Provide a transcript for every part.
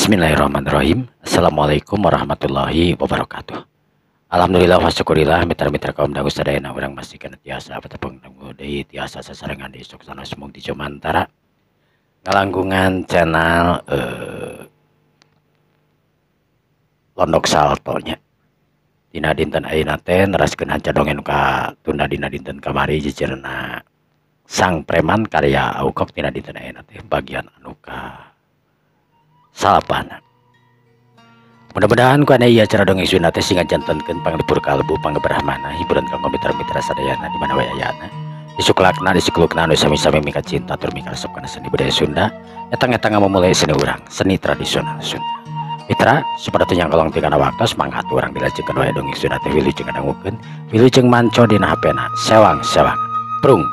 Bismillahirrahmanirrahim. Assalamualaikum warahmatullahi wabarakatuh. Alhamdulillah wa syukurillah mitra-mitra kaum dangu sadayana urang masih kana tiasa patepang dangu deui tiasa sasarengan di sok sanos mung di Jomantara ngalangkungan channel Londok Salto nya. Dina dinten ayeuna teh neraskeun hanca dongeng ka tunda dina dinten kamari jejerna Sang Preman karya Aukok dina dinten ayeuna teh bagian anu ka salapana. Mudah-mudahan ku aya ieu acara dongeng Sunda teh sing ngajantenkeun panglipur kalbu panggebrahmana hiburan kanggo mitra-mitra sadayana di mana wae ayana. Disuklakna disiklukna anu sami-sami mika cinta tur mika resep kana seni budaya Sunda etang-etang ngamumule seni urang, seni tradisional Sunda. Mitra supaya teu nyangkolong ti kana waktos mangga atuh urang dilajengkeun wae dongeng Sunda teh wilujeng ngadangukeun, wilujeng manco dina hapena sewang-sewang. Prung.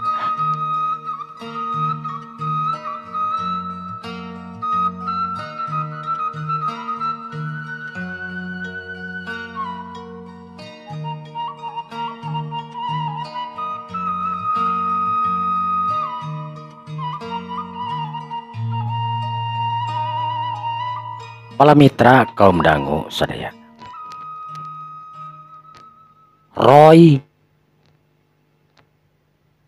Para mitra kaum dangu sadaya, Roy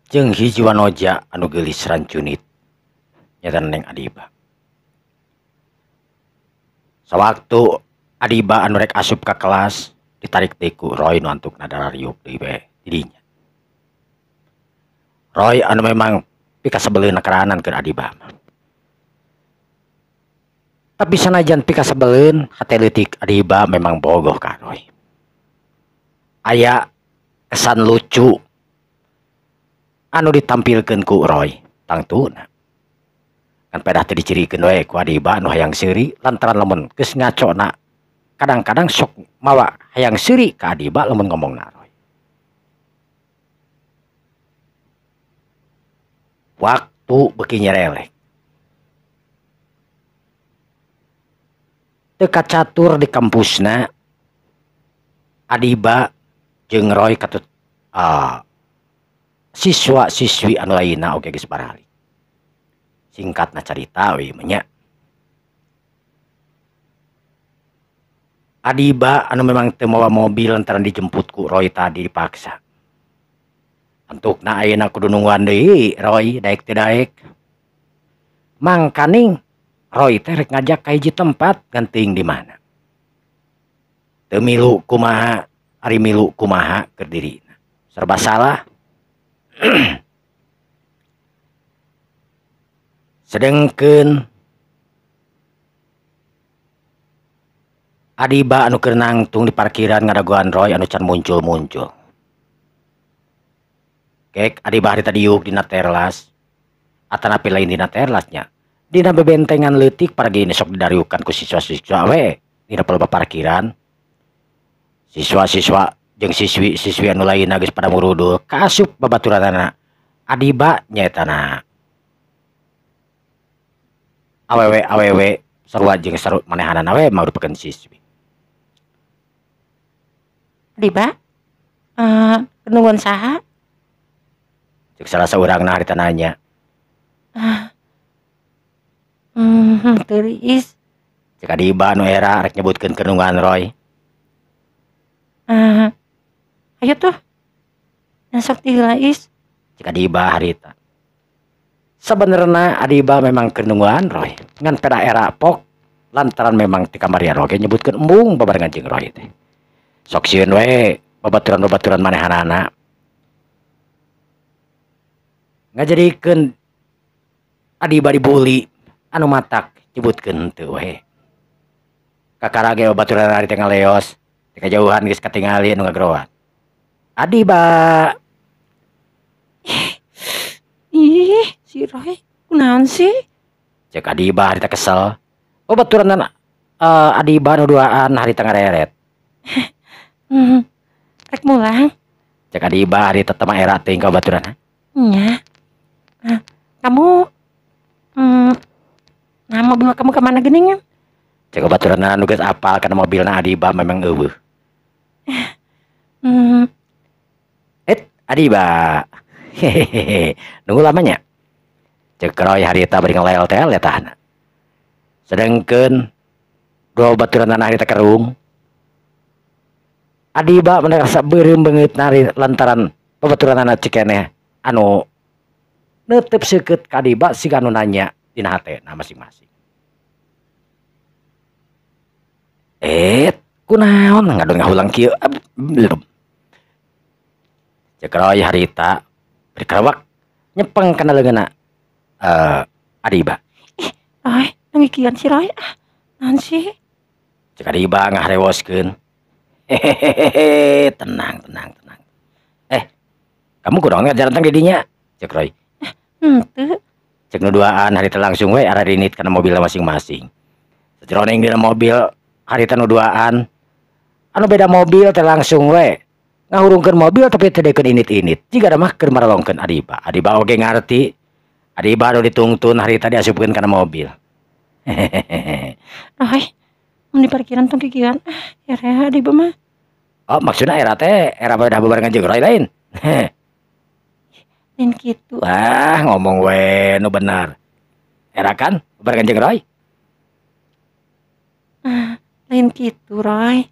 jeung hiji wanoja anu geulis rancunit nyata Neng Adiba. Sawaktu Adiba anu rek asup ka kelas ditarik teh ku Roy nu antukna darariuk deui bae didinya. Roy anu memang pikasebeleun karanan keur Adiba mah. Tapi sanajan pikasebeleun hate leutik Adiba memang bogoh ka Roy. Aya kesan lucu anu ditampilkeun ku Roy tangtuna. Kan pedah teh dicirikeun we ku Adiba anu hayang seuri lantaran lamun geus ngacona kadang-kadang sok mawa hayang seuri ka Adiba lamun ngomongna Roy. Waktu beuki nyerelek. Teu kacatur di kampusna Adiba jeung Roy katut siswa-siswi anu lainna oge geus baralik. Singkatna carita we nya. Adiba anu memang teu mawa mobil lantaran dijemput ku Roy tadi dipaksa. Antukna ayeuna kudu nungguan deui Roy daek teu daek. Mangkaning Roy teh rek ngajak ka hiji tempat ngan teuing di mana. Teu milu kumaha, ari milu kumaha keur dirina. Serba salah. Sedengkeun Adiba anu keur nangtung di parkiran ngadagoan Roy anu can muncul-muncul. Kek Adiba harita diuk dina terlas atanapi lain dina terlasnya. Dina bebentengan leutik paragi sok didariukan ku siswa-siswa we dina palebah parkiran. Siswa-siswa jeung siswi-siswi anu lainna geus pada murudul kaasup babaturanana Adiba nyaetana awewe-awewe sarua jeung saru manehanana we mangrupakeun siswi. Adiba, nungguan saha? Ceuk salah saurangna harita nanya. Teuris. Ceuk Adiba nu era rek nyebutkeun kenungan Roy. Ayo tuh. Sok ti heula is. Ceuk Adiba harita. Sebenarnya Adiba memang kenungan Roy ngan peda era pok lantaran memang ti kamarian oge nyebutkeun embung babarengan jeung Roy teh. Sok sieun we babaturan-babaturan manehanana. Ngajadikeun Adiba dibully anu matak nyebutkeun henteu we. Kakara ge babaturan ari teh ngaleos ti kajauhan geus katingali anu ngageroan. Adiba. Ih, si Roy kunaon sih? Ceuk Adiba harita kesel. Babaturan Adiba nu duaan harita ngareret. Rek mulang. Ceuk Adiba harita teh mah era teuing ka babaturan. Nya. Kamu nah mobil kamu kemana geuningan? Ceuk babaturan nu geus apal kana mobilna Adiba memang eueuh. Et Adiba. Hehehe, nunggu lamanya. Ceuk Roy harita bari ngelel teh letahna. Sedengkeun Dua baturanana harita kerung. Adiba merasa beureum beungeut nari lantaran babaturanana cikeneh anu neuteup seukeut ka Adiba siga anu nanya dina hatena masing-masing. Kunaon ngadon ngahulang kieu? Belum. Cek Roy harita berkerawak nyepeng kana leungeunna Adiba. Ih, Roy, ngikian si Roy ah. Naon sih? Cek Adiba ngaharewoskeun. Hehehe, tenang, tenang, tenang. Kamu kunaon ngajarantang di dinya? Cek Roy. Henteu. Cek nu duaan harita langsung we ararinit kana mobil masing-masing. Sajeroning dina mobil harita nu duaan anu beda mobil teh langsung we ngahurungkeun mobil tapi teu dekeun init-init. Jiga mah keur maralongkeun Adiba. Adiba oge ngarti. Adiba anu ditungtun harita diasupkeun kana mobil. Hehehe. Roy, mun di parkiran tong kikieuan. Ah, era Adiba mah. Oh, maksudna era teh era beda babarengan jeung Roy lain. Lain kitu. Wah, ngomong we nu bener. Era kan babarengan jeung Roy? Ah, lain kitu Roy.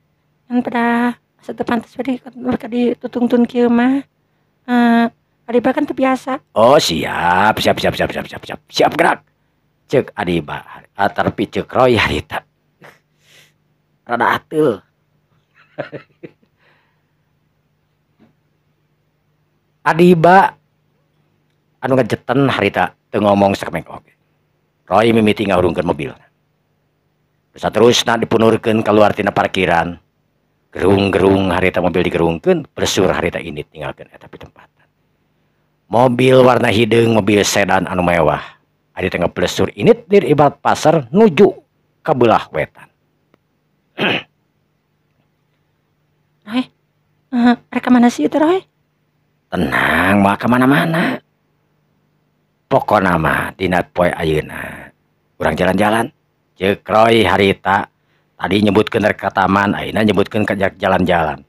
Kan pada asa teu pantes we ditutungtun kieu mah. Adiba kan teu biasa. Oh, siap, siap, siap, siap, siap, siap, siap. Siap gerak. Cek Adiba, atarpi cek Roy harita. Rada ateul. Adiba anu ngejeten harita teu ngomong sakemek oge. Roy mimiti ngahurungkeun mobil. Saterusna dipunurkeun kaluar tina parkiran. Gerung-gerung harita mobil digerungkeun, bersur harita init ninggalkeun eta pitempatan. Mobil warna hideung, mobil sedan anu mewah. Adi teh ngeblesur init dir ibarat pasar nuju ka beulah wetan. Roy, rek ka mana sih itu Roy? Tenang, moal ka mana-mana. Pokona mah dina poe ayeuna urang jalan-jalan. Ceuk Roy harita tadi nyebutkeun rek ka taman, ayeuna nyebutkeun ka jalan-jalan.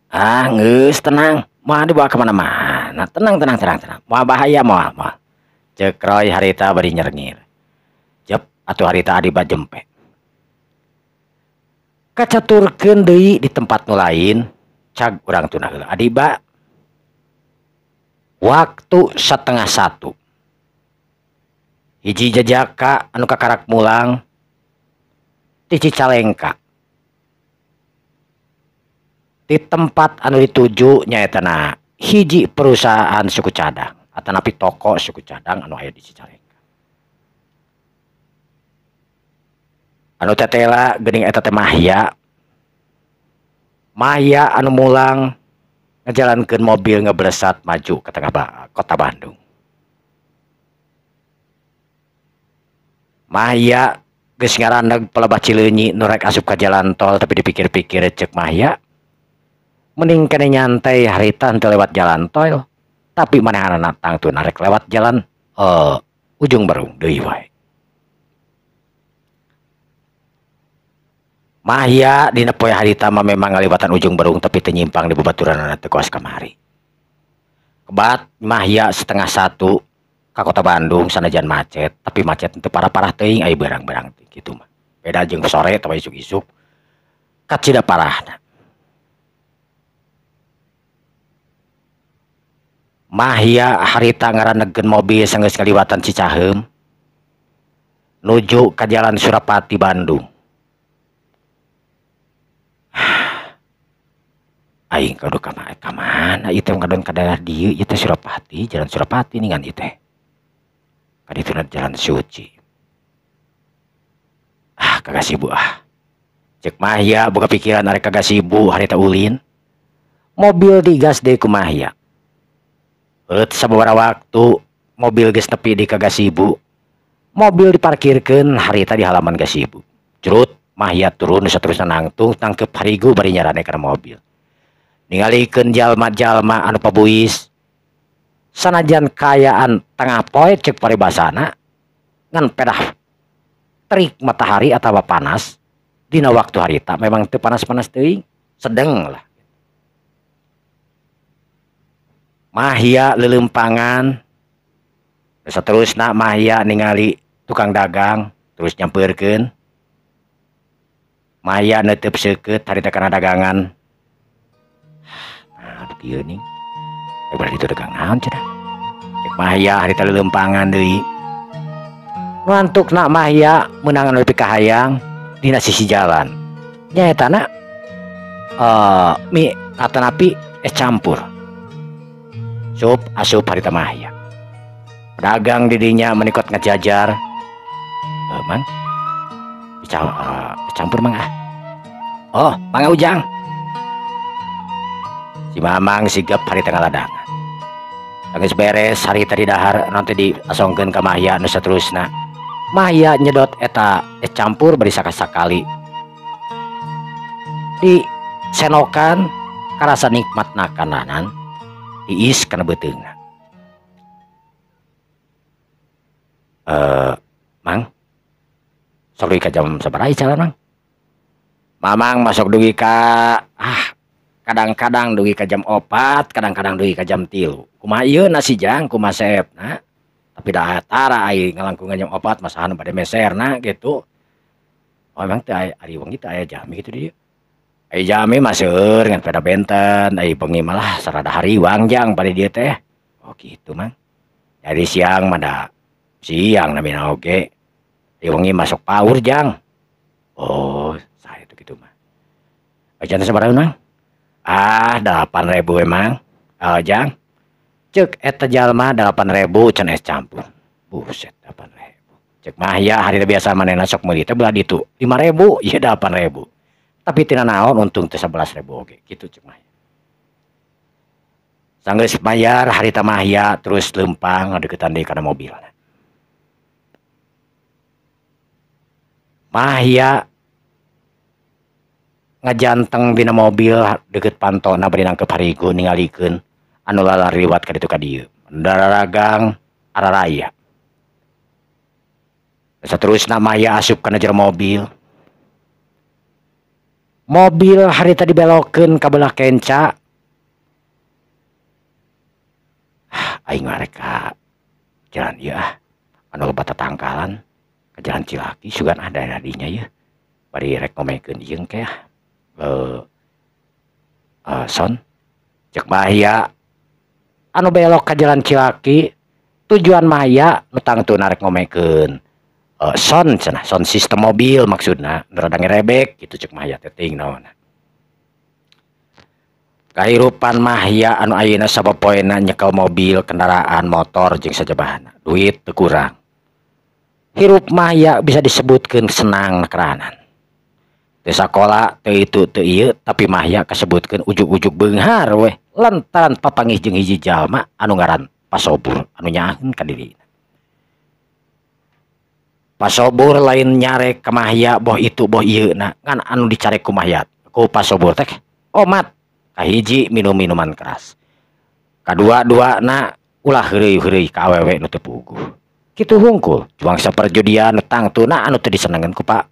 Ah, geus tenang, moal dibawa ka mana-mana. Tenang, tenang, tenang, tenang. Moal bahaya moal, moal. Ceuk Roy harita bari nyerngir. Jep, atuh harita Adiba jempe. Kacaturkeun deui di tempat nu lain, cag urang tunah heula Adiba. Waktu 12:30. Hiji jajaka anu kakarak mulang ti Cicalengka. Di tempat anu dituju nyaetana hiji perusahaan suku cadang atanapi toko suku cadang anu aya di Cicalengka. Anu tetela geuning eta teh Mahya. Mahya anu mulang ngajalankeun mobil ngeblesat maju ke tengah kota Bandung. Mahya geus ngaraneg pelebah Cileunyi nu rek asup ka jalan tol tapi dipikir-pikir ceuk Mahya mending kene nyantai harita henteu lewat jalan tol tapi manehanana tangtuna rek lewat jalan Ujung Berung deui wae. Mahya dina poe harita mah memang ngaliwatan Ujung Berung tapi teu nyimpang di babaturanana teu kawas kamari. Kebat Mahya 12:30 ka kota Bandung sanajan macet tapi macet teu parah-parah teuing aya berang-berang kitu mah. Beda jeung sore atawa isuk-isuk kacida parahna. Mahya harita ngaranegkeun mobil sanggeus ngaliwatan Cicaheum nuju ka Jalan Surapati Bandung. Aing kudu ka mana ieu teh ngadon ka daerah dieu ieu teh Surapati, Jalan Surapati ningan ieu teh. Ka dituna Jalan Suci. Ah, kagak sibuk ah. Cek Mahya boga pikiran arek kagak sibuk harita ulin. Mobil digas deui ku Mahya. Eut sababaraha waktu mobil geus nepi di Kagasibu. Mobil diparkirkeun harita di halaman Gasibu. Curut Mahya turun saterusna nangtung tangkep harigu bari nyarane kana mobil. Ningalikeun jalma-jalma anu pabuis. Sanajan kaayaan tengah poe ceuk paribasana ngan pedah terik matahari atawa panas dina waktu harita memang teu panas-panas teuing, sedeng lah. Mahya leuleumpangan Saterusna Mahya ningali tukang dagang terus nyampeurkeun. Mahya neuteup seukeut harita kana dagangan. Nah, aduh kieu nih. Berarti itu dagang naon cenah. Cek Mahya harita leuleumpangan deui. Ngantukna Mahya meunangan nepi ka hayang dina sisi jalan. Nyaetana mie atanapi es campur. Sup asup harita Mahya. Pedagang didinya menikot ngajajar. Mang, es campur mang ah. Oh, Mang Ujang. Si Mamang sigap harita ngaladangan. Geus beres harita di dahar nanti diasongkeun ka Mahya nu saterusna. Mahya nyedot eta es campur bari sakali. Di senokan karasa nikmatna kananan diis kana beuteungna. Mang, sok dugi ka jam sabaraha jalan Mang? Mamang masuk dugi ka kadang-kadang dugi ka jam 4, kadang-kadang dugi ka jam 3. Kumaha ieu nasi jang, kumaha seepna. Tapi dah tara ai ngalangkungan jam 4 masahan bade meserna gitu. Oh emang teh ari wengi teh aya jami gitu di dieu. Aya jami mah seueur ngan peda benten, ai bengi malah sarada hariwang jang bade dieu teh. Oh gitu Mang. Jadi siang mah da siang namina oge. Ai wengi masuk paur jang. Oh, saya tuh gitu mah. Ajan sabaraha Mang? Ah, 8.000 emang. Jang. Cek eta jalma 8.000 can es campur. Buset 8.000. Cek Mahya hari biasa manehna sok meuli teh belah ditu 5.000, ieu 8.000. Tapi tina naon untung teh 11.000 oge kitu cek Mahya. Sanggeus mayar harita Mahya terus leumpang ngadeukeutan deui kana mobilna. Mahya ngajanteng dina mobil deket pantona bari nangkep harigu ningalikeun anu lalariwat ka ditu ka dieu. Dararagang araraya. Saterusna Mahya asup kana jero mobil. Mobil harita dibelokeun ka belah kenca. Aing mah rek ka jalan ieu ah. Anu loba tatangkalan ka jalan Cilaki sugan ah daerah dinya ieu. Bari rek ngomekeun ieu engke ah. Son cek Mahya anu belok ka jalan Cilaki tujuan Mahya nu tangtuna rek ngomekeun son cenah, son sistem mobil maksudna nu rada ngerebek gitu cek Mahya teh ting naonna. Kahirupan Mahya anu ayeuna sapopoena nyekel mobil, kendaraan, motor jeung sajabahana, duit teu kurang. Hirup Mahya bisa disebutkeun senang nakeranan. Teu sakola, teu itu, teu ieu, tapi Mahya kasebutkeun ujug-ujug beunghar weh lantaran papanggih jeung hiji jalma anu ngaran Pasobur anu nyaaheun ka dirina. Pasobur lain nyarek ka Mahya boh itu boh ieu na, ngan anu dicarek ku Mahya ku Pasobur teh omat. Kahiji minum minuman keras. Kadua-duana ulah heureuy-heureuy ka awewe nu teu puguh. Kitu hungkul, juang saperjudian tangtuna anu teu disenengeun ku Pak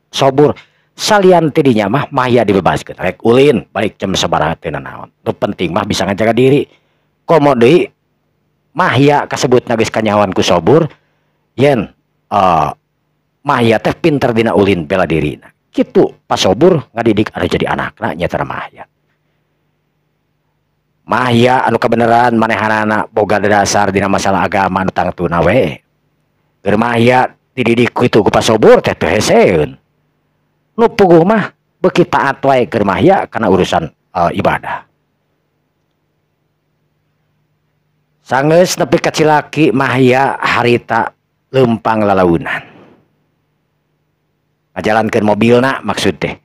Sobur. Salian ti dinya mah Mahya dibebaskeun rek ulin balik jam sabaraha teu nanaon. Nu penting mah bisa ngajaga diri. Komo deui Mahya kasebutna geus kanyahoan ku Sobur yen Mahya teh pinter dina ulin bela dirina. Kitu Pak Sobur ngadidik anu jadi anakna nyaeta Mahya. Mahya anu kebenaran manehanana boga dasar dina masalah agama anu tangtuna we. Keur Mahya dididik kitu ku Pak Sobur teh teu heseun. Nu puguh mah beuki taat wae keur Mahya kana urusan ibadah. Sanggeus nepi ka Cilaki Mahya harita leumpang lalaunan. Ngajalankeun mobilna maksud teh.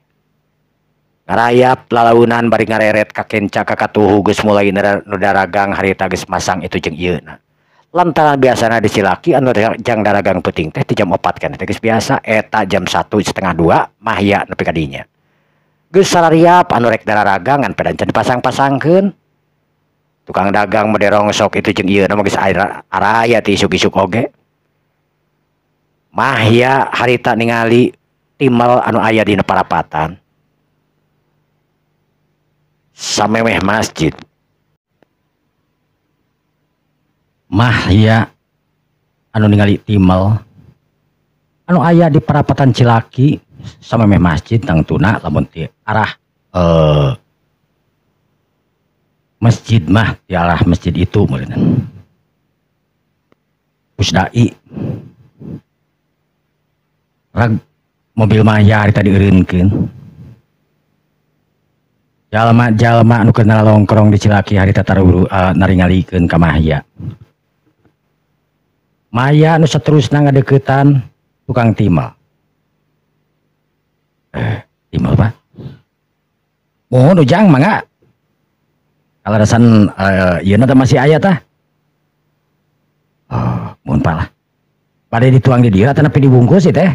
Ngarayap lalaunan bari ngareret ka kenca ka katuhu geus mulai nu daragang harita geus masang itu jeung ieu na. Lantaran biasana di Cilaki anu jang daragang peuting teh ti jam 4 kan teh geus biasa eta jam 1 1:30 Mahya nepi ka dinya. Geus sarariap anu rek daragang ngan pedan can dipasang-pasangkeun. Tukang dagang mah rongsok itu jeung ieu na mah geus araya ti isuk-isuk oge. Mahya harita ningali timal anu aya dina parapatan. Samemeh masjid. Mahya anu ningali timel anu aya di perapatan Cilaki sama meh masjid tangtuna lamun ti arah masjid mah di arah masjid itu meureun Pusdai rag mobil Mahya harita dieureunkeun jalma-jalma anu keur nalongkrong di Cilaki harita taruru naringalikeun ka Mahya. Mahya nu saterusna ngadeuketan tukang timal. Timal Pak. Mohon ujang mangga. Kalarasan ieu na teh masih aya tah. Oh, mohon Pak lah. Bade dituang di dieu atanapi dibungkus ieu teh.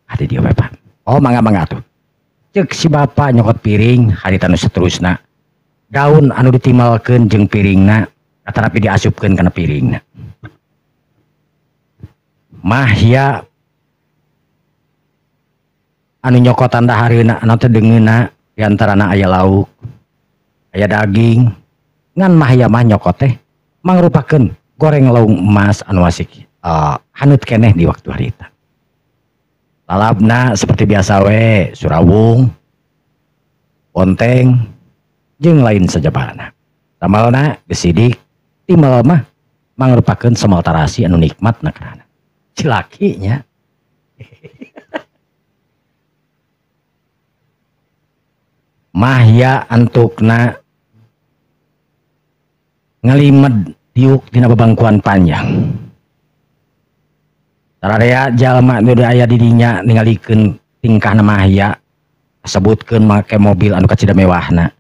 Ah di dieu we Pak. Oh mangga-mangga atuh. Ceuk si bapak nyokot piring harita nu saterusna. Daun anu ditimalkeun jeung piringna atanapi diasupkeun kana piringna. Mahya anu nyokotan dahareuna anu teh deungeunna diantarana aya lauk, aya daging. Ngan Mahya mah nyokot teh mangrupakeun goreng laung emas anu asik haneut keneh di waktu harita. Lalabna seperti biasa we, surawung, bonteng, jeung lain sajabana. Samalna gesidik, timel mah mangrupakeun samal tarasi anu nikmat na karana. Cilakinya. Mahya antukna ngalimed diuk dina babangkuan panjang. Sararea jalma nu aya di dinya ningalikeun tingkahna Mahya, kasebutkeun make mobil anu kacida mewahna.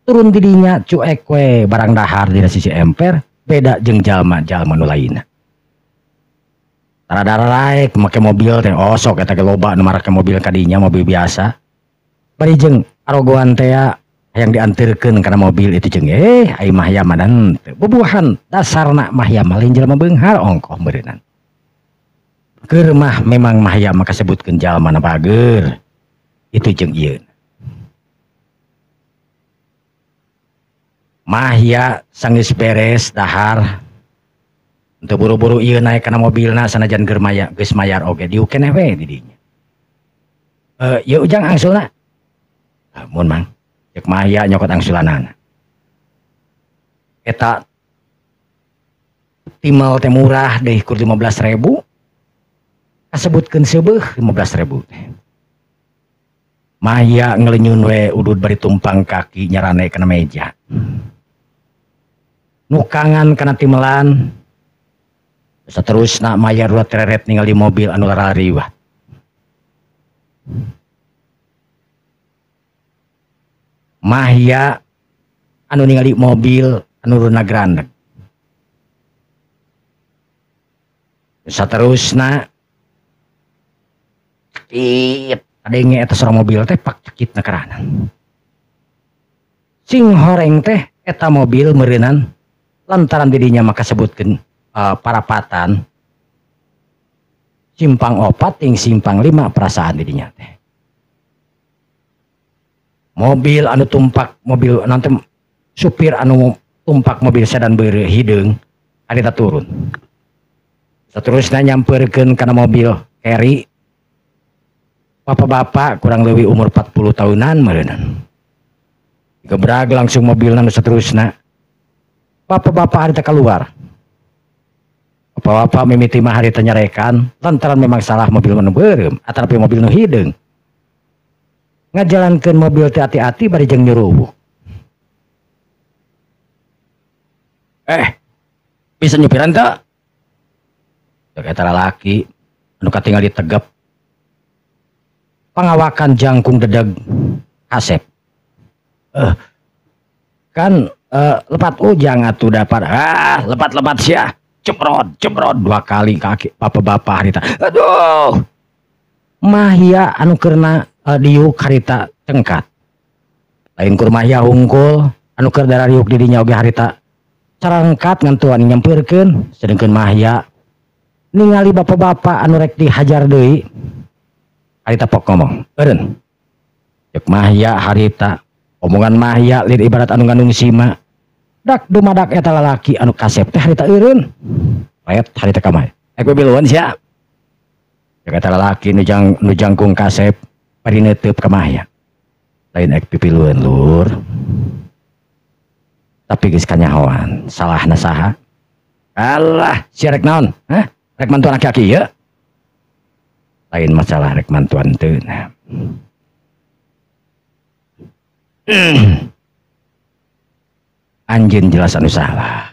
Turun di dinya cuek we barang dahar dina sisi emper, beda jeung jalma-jalma nu lainna. Taradaraek make mobil teh osok eta ge loba nu marake mobil ka dinya mobil biasa. Bari jeung arogoan teh hayang dianterkeun kana mobil itu jeung ai Mahya mah dan teu bubuhan dasarna Mahya mah lain jelema beunghar ongkoh meureunnan. Keur mah memang Mahya mah kasebutkeun jalma na bager. Itu jeung ieu. Mahya sanggeus beres dahar. Untuk buru-buru ieu naik kana mobilna sanajan keur maya geus mayar oge diuk keneh we di dinya. Ieu ujang angsulna. Mun mang ceuk Mahya nyokot angsulanana. Eta timel teh murah deui kur 15.000. Kasebutkeun seubeuh 15.000 teh. Mahya ngelenyun we udud bari tumpang kaki nyarane kana meja. Nukangan kana timelan. Seterusna Mahya ruat tereret ningali mobil anu larariwat. Mahya anu ningali mobil anu runa grandeg. Saterusna cekit kadenge eta sora mobil teh pak cekitna karana. Sing horeng teh eta mobil meureunan lantaran didinya maka sebutkeun parapatan simpang 4 ting simpang 5 perasaan didinya teh. Mobil anu tumpak mobil nanti supir anu tumpak mobil sedan beureum hideung harita turun. Seterusnya nyamperkeun kana mobil carry bapak-bapak kurang lebih umur 40 tahunan meureunnan. Gebrag langsung mobilna nu saterusna. Bapak-bapak harita keluar. Bapak-bapak mimiti mah harita nyarekan lantaran memang salah mobil nu beureum atanapi mobil nu hideung. Ngajalankeun mobil teh ati-ati bari jeung nyuruwuh. Bisa nyupiran teu? Cek eta lalaki anu katingali tegep. Pangawakan jangkung dedeg kasep. Kan lepat ujang atuh dapat. Lepat-lepat sia. Ceprot, ceprot dua kali kaki bapak-bapak harita. Aduh. Mahya anu keurna diuk harita cengkat. Lain kur Mahya hungkul anu keur darariuk di dinya oge harita carangkat ngantuan nyampeurkeun sedengkeun Mahya ningali bapak-bapak anu rek dihajar deui harita pok ngomong eureun. Ceuk Mahya harita omongan Mahya lir ibarat anu ngandung sima. Dak dumadak eta lalaki anu kasep teh harita eureun. Ret harita ka Mahya. Ek pipilueun sia. Cek eta lalaki nu jangkung kasep bari neuteub ka Mahya. Lain ek pipilueun lur. Tapi geus kanyahoan, salahna saha? Alah, sia rek naon? Hah? Rek mantuan aki-aki ieu? Lain masalah rek mantuan teu. Anjeun jelas anu salah.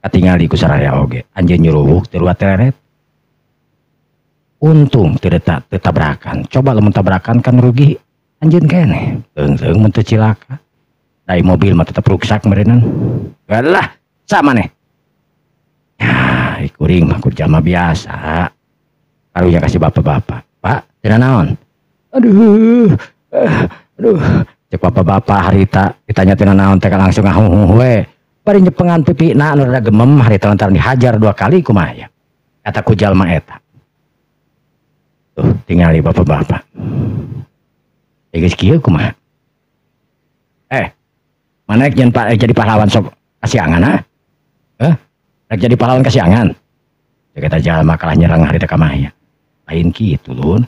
Katingali ku saraya oge, anjeun nyuruwuk teu teret. Untung teu tabrakan. Coba lamun tabrakan kan rugi anjeun keneh. Leung-leung mun teu cilaka. Dai mobil mah tetep ruksak meureunnan. Alah, sama maneh. Ya, kuring mah kur jalma biasa. Karunya kasih bapak-bapak. Pak, teu naon? Aduh. Aduh. Cek bapak-bapak harita ditanya teu naon teh langsung ngahuhuh we. Bari nyepengan pipina anu rada gemem harita lantaran dihajar 2 kali kumaha ya. Kata ku jalma eta. Tuh, tingali bapak-bapak. Geus kieu kumaha? Mana rek jadi pahlawan sok kasiangan ha? Rek jadi pahlawan kasiangan. Cek eta jalma kalah nyerang harita ka Mahya. Lain kitu lun.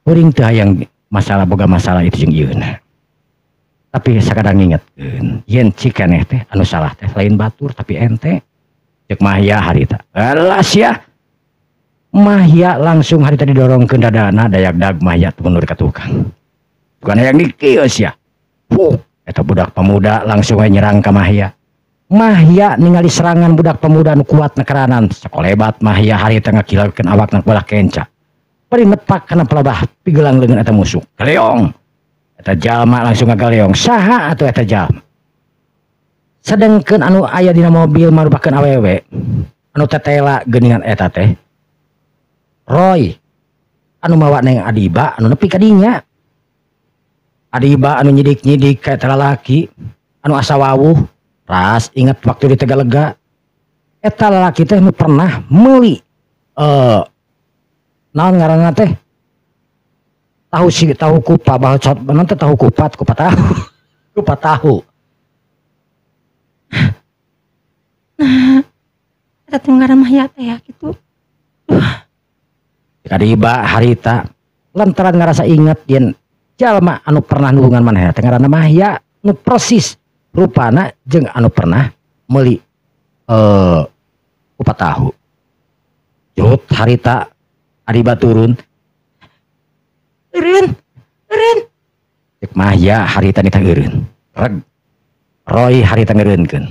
Kuring teu hayang masalah boga masalah itu jeung ieuna. Tapi sakadang ngingetkeun, yen cikeneh teh anu salah teh lain batur tapi ente. Cek Mahya harita. Alah sia. Mahya langsung harita didorongkeun dadana dayag-dag Mahya mundur ka tukang. Bukan hayang dikieu sia. Puk, eta budak pemuda langsung we nyerang ka Mahya. Mahya ningali serangan budak pemuda nu kuat nekeranan. Sakolebat Mahya harita ngakilakeun awakna bolah kenca. Bari nepak kana pelabah pigelang leungeun eta musuh. Galeong. Eta jalma langsung ngagaleong. Saha atuh eta jalma? Sedengkeun anu aya dina mobil marupakeun awewe. Anu tetela geuningan eta teh. Roy anu mawa neng Adiba anu nepi ka dinya. Adiba anu nyidik-nyidik ka eta lalaki anu asa wawuh. Ras inget waktu di Tegalega. Eta lalaki teh nu pernah meuli naon ngaranna teh? Tahu si tahu kupa bahwa nanti tahu kupat kupat tahu. Kupat tahu. Nah, eta teh ngaran Mahya teh ya kitu. Adiba harita lantaran ngarasa inget yen jalma anu pernah nulungan manehna teh ngaranna Mahya nu persis rupana jeung anu pernah meuli kupat tahu. Jut harita Adiba turun. Eureun, eureun. Cek Mahya harita nitah eureun. Reg. Roy harita ngeureunkeun.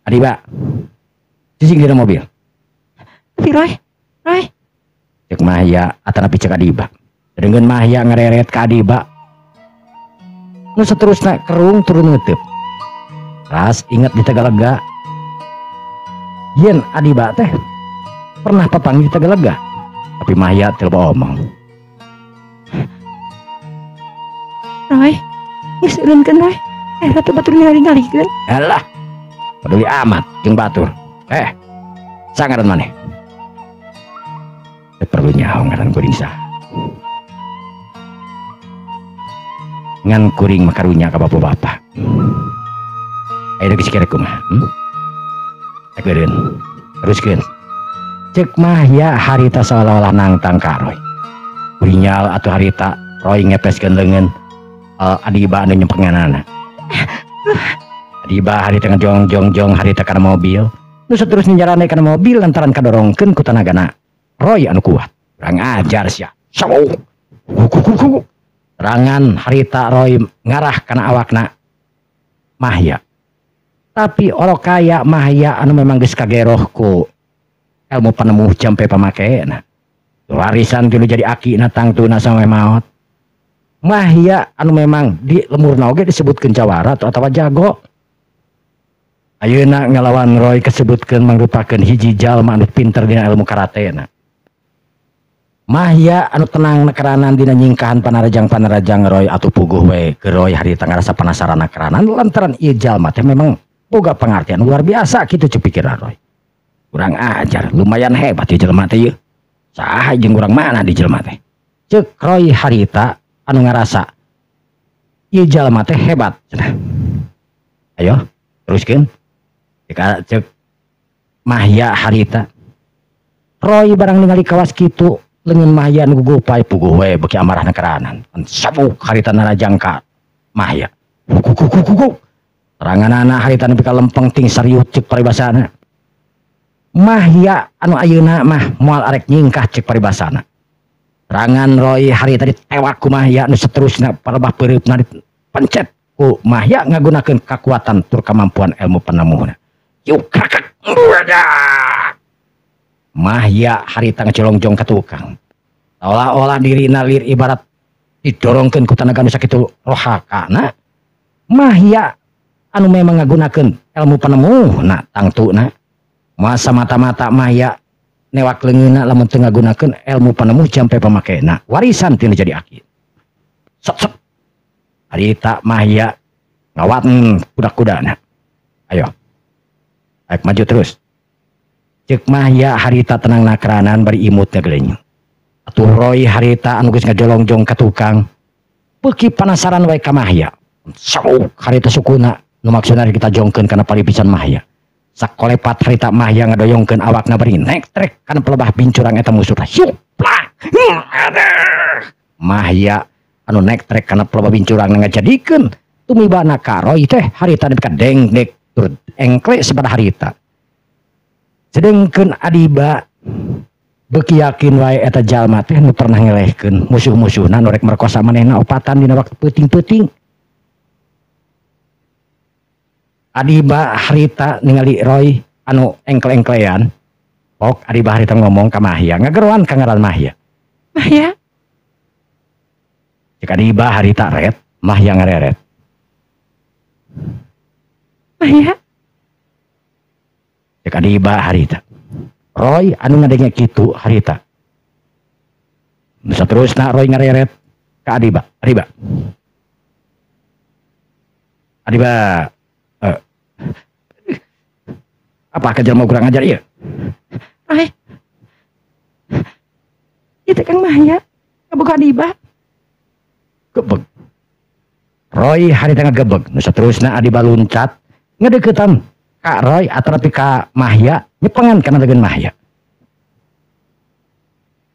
Adiba. Cicing dina mobil. Tapi Roy, Roy. Cek Mahya atanapi cek Adiba. Dengan Mahya ngereret ka Adiba. Nu seterusna kerung turun ngeuteuk. Ras inget di Tegalega. Yen Adiba teh pernah papanggih di Tegalega. Tapi Mahya teu omong. Roy, geus eureunkeun Roy. Ratu batur ningali-ngalikeun. Alah. Peduli amat jeung batur. Sangaran maneh. Teu perlu nyaho ngaran kuring saha. Ngan kuring mah karunya ka bapak-bapak. Ayeuna geus kira kumaha? Rek eureun. Teruskeun. Cek Mahya harita seolah-olah nangtang ka Roy. Kurinyal atuh harita Roy ngepeskeun leungeun Adiba anu nyempenganana. Adiba harita ngejong-jong-jong harita kana mobil. Nu saterusna nyarane kana mobil lantaran kadorongkeun ku tanagana Roy anu kuat. Kurang ajar sia. Sok. Serangan harita Roy ngarah kana awakna Mahya. Tapi orok kaya Mahya anu memang geus kageroh ku ilmu penemu jampe pamakena. Warisan dulu jadi aki na tangtuna sampai maot. Mahya anu memang di lemurna oge disebutkeun jawara atawa jago. Ayeuna ngalawan Roy kasebutkeun mangrupakeun hiji jalma anu pinter dina ilmu karatena. Mahya anu tenang nekeranan dina nyingkahan panarajang-panarajang Roy atuh puguh we ke Roy harita ngarasa penasaran nekeranan lantaran ieu jalma teh memang boga pengertian luar biasa kitu cek pikiran Roy. Kurang ajar, lumayan hebat ieu jelema teh ieu. Saha jeung urang mana di jelema teh? Cek Roy harita anu ngarasa ieu jalma teh hebat cenah. Ayo teruskeun. Cek Mahya harita. Roy barang ningali kawas kitu leungeun Mahya nu gugupai puguh we beuki amarahna keranan. Sabuk harita narajang ka Mahya. Kukukukuku. Teranganana harita nepi ka lempeng ting sariut ceuk paribasana. Mahya anu ayeuna mah moal arek nyingkah ceuk paribasana. Terangan Roy harita ditewak ku Mahya nu seterusna palebah peureupna dipencet ku Mahya ngagunakeun kakuatan tur kamampuan ilmu penemuhna. Yuk kakak. Mahya harita ngacolongjong ka tukang. Olah-olah dirina lir ibarat didorongkeun ku tanaga nu sakitu rohakana. Mahya anu memang ngagunakeun ilmu penemuhna tangtuna. Masa mata-mata Mahya newak leungeunna lamun teu ngagunakeun ilmu penemu jampe pamakena. Warisan teu jadi aki. Sot sot. Harita Mahya ngawat kuda-kudana. Ayo. Ayo maju terus. Ceuk Mahya harita tenang nakranan bari imut ngagelenyung. Atuh Roy harita anu geus ngajolongjong ka tukang. Beuki panasaran wae ka Mahya. Sauk harita sukuna nu maksudna kita jongkeun kana palipisan Mahya. Sakolepat harita Mahya ngadoyongkeun awakna bari nek trek kana pelebah bincurang eta musuhna. Hiup plak. Mahya anu nek trek kana pelebah bincurang ngajadikeun tumibana ka Roy teh harita nepi ka dengdek tur engkle sabada harita. Sedengkeun Adiba beuki yakin wae eta jalma teh nu pernah ngelehkeun musuh-musuhna nu rek merkosa manehna opatan dina waktu peuting-peuting. Adiba harita ningali Roy anu engkel-engklean. Pok Adiba harita ngomong ka Mahya, ngageroan ka ngaran Mahya. Mahya. Cek Adiba harita ret, Mahya ngareret. Mahya. Cek Adiba harita. Roy anu ngadenge kitu harita. Nu saterusna Roy ngareret ka Adiba. Adiba. Adiba apa ka jelema kurang ajar ieu? Roy. Ieu teh Kang Mahya kaboga Adiba. Gebeg. Roy harita ngagebeg. Nu saterusna Adiba luncat ngadeuketan ka Roy atanapi ka Mahya nyepengan kana leungeun Mahya.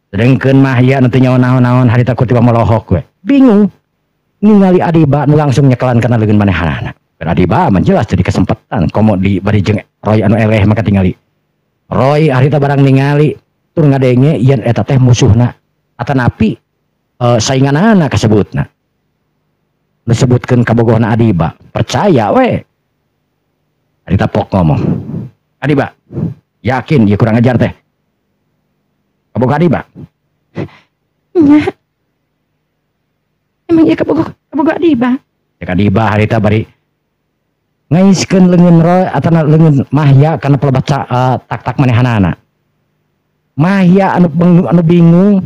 Sedengkeun Mahya nu teu nyaho naon-naon harita ku tiba molohok we. Bingung ningali Adiba nu langsung nyekelan kana leungeun manehanana. Adiba mah jelas jadi kesempatan komo di bari jeung Roy anu eleh maka tingali. Roy harita barang ningali tur ngadenge yen eta teh musuhna atanapi sainganana kasebutna. Disebutkeun kabogohna Adiba, percaya we. Harita pok ngomong. Adiba, yakin ieu kurang ajar teh. Kabogoh Adiba? Nya. Emang ieu kabogoh Adiba? Cek Adiba harita bari ngaiskeun leungeun Roy atana leungeun Mahya kana pelebah tak-tak manehanana. Mahya anu bingung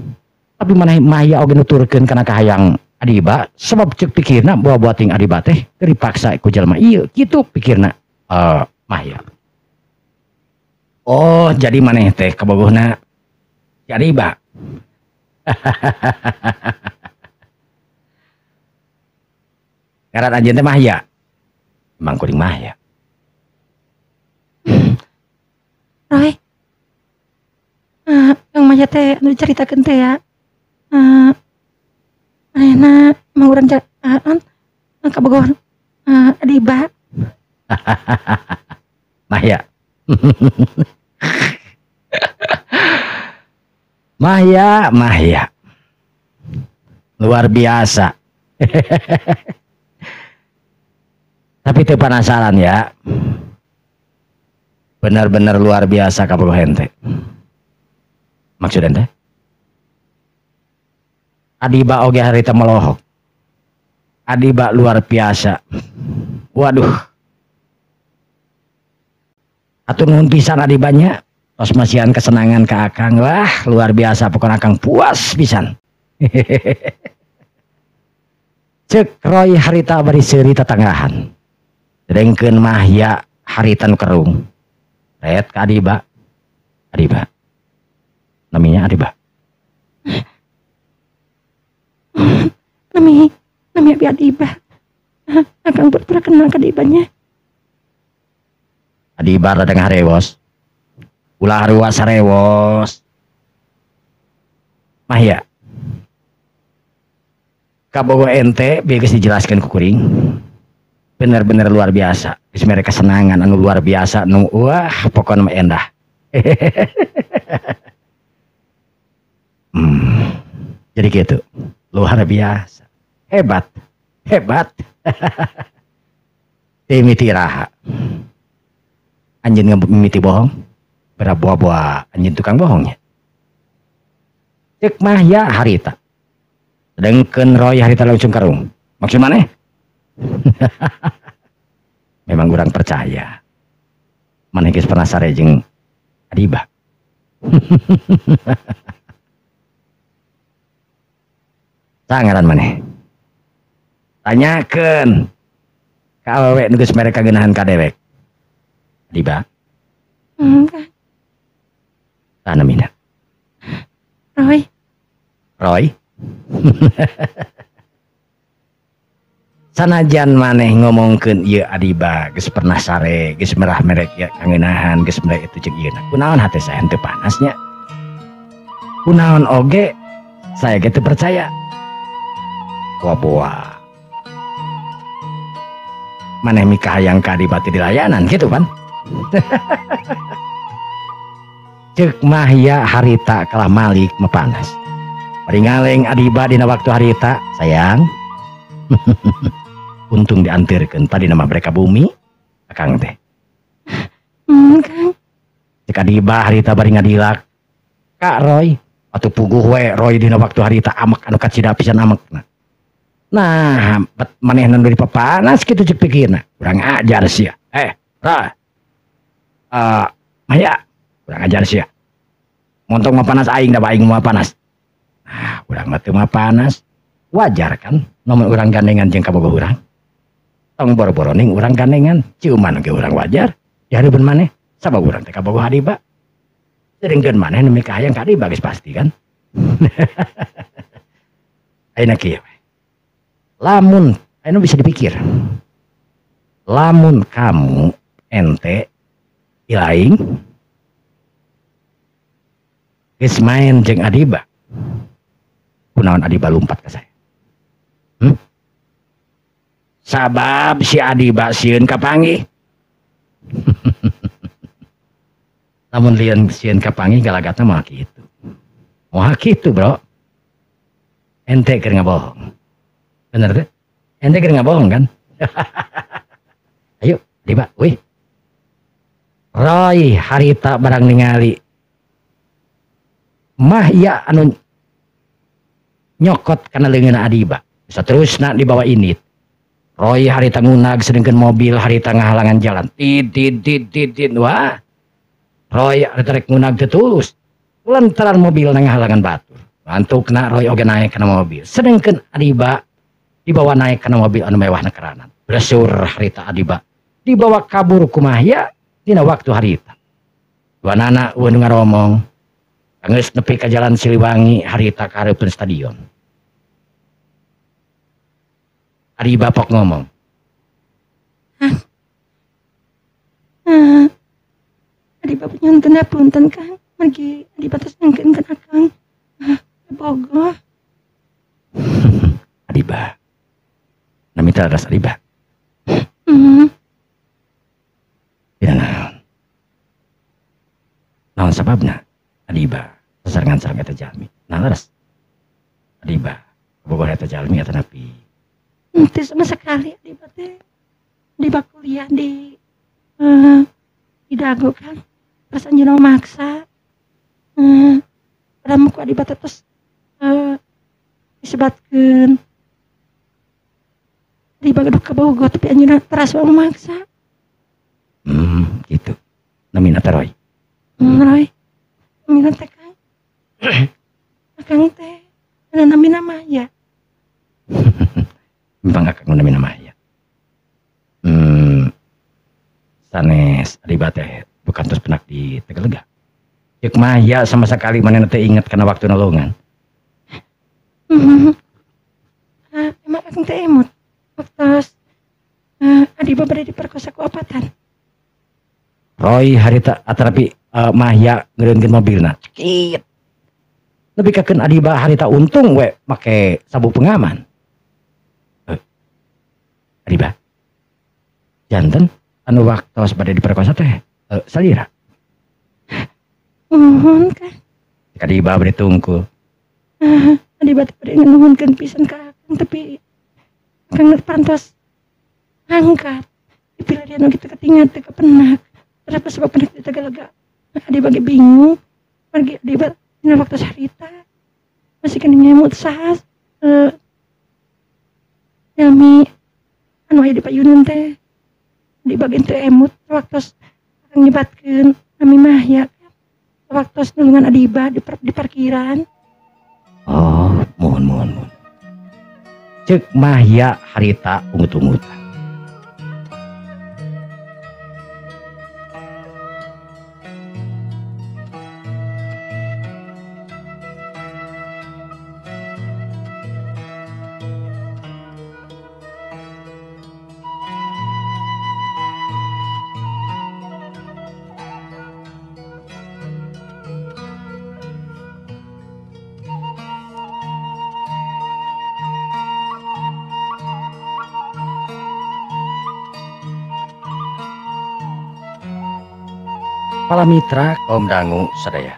tapi maneh Mahya oge nuturkeun kana kahayang Adiba sebab ceuk pikirna buah-buah ting Adiba teh keur dipaksa ku jelema ieu kitu pikirna Mahya. Oh, jadi maneh teh kabogohna si Adiba. Ngaran anjeun teh Mahya. Emang kuring Mahya. Roy. Kang Mahya teh anu dicaritakeun teh ya. Manehna emang urang kabogoh Adiba. Mahya. Mahya, Mahya. Luar biasa. Tapi teu penasaran ya. Benar-benar luar biasa kabogoh ente. Maksud ente? Adiba oge harita melohok. Adiba luar biasa. Waduh. Atur nuhun pisan Adibanya. Tos masihan kesenangan ka Akang. Wah, luar biasa pokona Akang puas pisan. Cek Roy harita bari seuri tatanggahan. Sedengkeun Mahya harita nu kerung. Ret ka Adiba. Adiba. Namanya Adiba. Nami abi Adiba. Akang pura-pura kenal ka Adibanya. Adiba rada ngaharewos. Ulah ruas sarewos. Mahya. Kabogo ente bieu geus dijelaskeun ku kuring. Bener-bener luar biasa. Geus mere kesenangan anu luar biasa nu wah pokona mah endah. Jadi gitu. Luar biasa. Hebat. Hebat. Mimiti raha. Anjeun mimiti bohong. Berabuah-buah anjeun tukang bohongnya. Cek Mahya harita. Sedengkeun Roy harita langsung karung. Maksud maneh? Memang kurang percaya. Maneh geus pernah sare jeung Adiba. Sangaran maneh. Tanyakeun ka awewe nu geus mere kagenahan ka dewek. Adiba. Tah namina. Roy. Roy. Sanajan maneh ngomongkeun ieu Adiba geus pernah sare, geus merah merek ieu kangenahan, geus merek itu jeung ieu. Kunaon hate saya henteu panasnya? Kunaon oge saya ge teu percaya. Boa-boa. Maneh mikahayang ka Adiba teu dilayanan kitu pan? Ceuk Mahya harita kalah malik mepanas. Bari ngaleng Adiba dina waktu harita, sayang. Untung diantirkeun tadi nama mereka bumi akang teh. Kang. Cek Adiba harita bari ngadilak. Kak Roy, atuh puguh we Roy dina waktu harita amek anu kacida pisan amekna. Nah, bet manehna nu dipapanas kitu cek pikirna. Kurang ajar sia. Ra. Maya, kurang ajar sia. Montong mah panas aing da aing mah panas. Nah, urang mah teu mah panas. Wajar kan nomor urang gandengan jeung kabogoh urang. Tong boro-boro ning urang gandengan, ciuman ge urang wajar. Di hareupeun maneh sabab urang teh kabogoh Adiba. Sedengkeun maneh nu mikahayang ka Adiba geus pasti kan. Ayeuna kieu. Lamun ayeuna bisa dipikir. Lamun kamu ente ilaing geus main jeung Adiba. Kunaon Adiba lumpat ka saya? Sabab si Adiba sieun kapanggih. Lamun lian sieun kapanggih galagatna moal kitu. Moal kitu, Bro. Ente keur ngabohong. Bener teh? Ente keur ngabohong kan? Ayo, Adiba, wih. Roy harita barang ningali. Mahya anu nyokot kana leungeunna Adiba. Saterusna dibawa init. Roy harita ngunag sedengkeun mobil harita ngahalangan jalan. Tit tit tit tit tit. Wah. Roy harita rek ngunag teu tulus. Lantaran mobil ngahalangan batur. Bantukna Roy oge naik kana mobil. Sedengkeun Adiba dibawa naik kana mobil anu mewah keranan. Bresur harita Adiba dibawa kabur ku Mahya dina waktu harita. Duanana eueuh nu ngaromong. Geus nepi ka jalan Siliwangi harita ka hareupeun stadion. Adiba pok ngomong. Adiba nyunten punten Kang, margi Adiba tos nyangkeun ka Akang. Bogoh. Adiba. Nami teh aras Adiba. Tidak naon. Naon sababna? Adiba sasarengan sareng eta jalmi. Nah leres. Adiba bogoh eta jalmi eta napi. Henteu sama sekali Adiba teh. Adiba kuliah di Dago kan. Terus anjeunna maksa. Padahal ku Adiba teh terus disebatkeun. Adiba gaduh ka Bogor tapi anjeunna teras wae maksa. Gitu. Namina teh Roy. Roy. Namina teh Kang. Akang teh anu namina Maya. Memang akang namina Maya. Sanes Adiba teh bukan terus penak di Tegalega. Ceuk Mahya sama sekali manehna teh inget kana waktu nolongan. Emang akang teh emut waktu Adiba bade diperkosa ku opatan. Roy harita atarapi Mahya ngeureunkeun mobilna. Cekit. Nepi ka keun Adiba harita untung we make sabuk pengaman. Adiba. Janten anu waktos bade diperkosa teh salira. Muhun Kang. Adiba bade tungkul. Adiba teh bade nuhunkeun pisan ka Akang tapi Akang parantos angkat. Dipilarian oge teu katingat teu kapenak. Terus pas bapak di Tagalaga, Adiba ge bingung, pergi Adiba dina waktu harita masih kena ngemut saha jalmi anu aya di payunan teh. Adiba ge teu emut waktu akang nyebatkeun nami Mahya waktu nulungan Adiba di parkiran. Oh, mohon mohon mohon. Cek Mahya harita ungut-ungutan. Para mitra kaum dangu sadaya.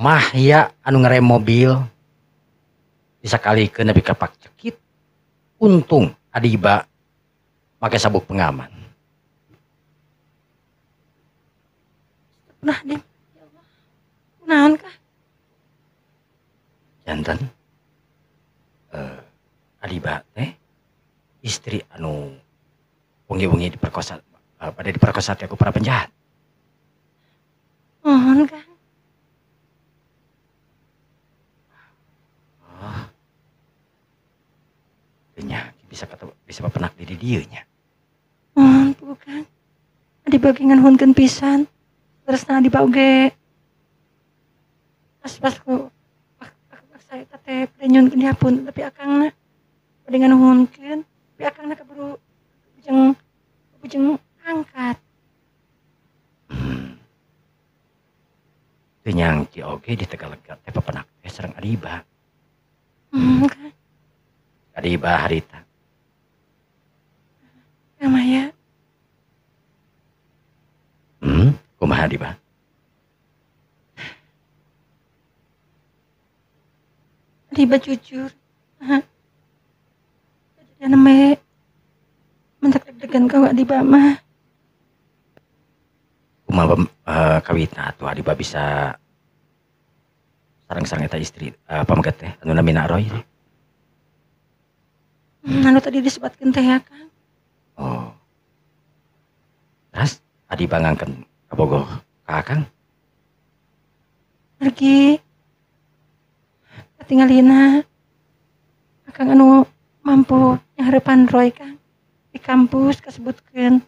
Mahya anu ngerem mobil disakalikeun nepi ka pak cekit. Untung Adiba make sabuk pengaman. Nah, Dim. Ya Allah. Kunaon kah? Janten Adiba teh istri anu wengi-wengi diperkosa pada diperkosa ku para penjahat. Mohon Kang. Oh. Nya bisa kata bisa penak di dieu nya. Mohon bukan. Adiba ge nganuhunkeun pisan. Terus na Adiba oge pas-pas ku saya teh bade nyuhunkeun dihapunten tapi akangna bade nganuhunkeun tapi akangna kaburu bujeng angkat. Teu nyangki oge di Tegalega teh papenak teh sareng Adiba. Kan. Adiba harita. Kang Mahya. Kumaha Adiba? Adiba jujur. Kajadian me mentak deg-degan ka Adiba mah. Kumaha kawitna atuh Adiba bisa sareng-sareng eta istri pameget teh anu namina Roy teh. Anu tadi disebatkeun teh ya Kang. Oh. Terus Adiba ngangkeun kabogoh ka Akang? Pergi. Katingalina Akang anu mampu nyahrepan Roy Kang. Di kampus kasebutkeun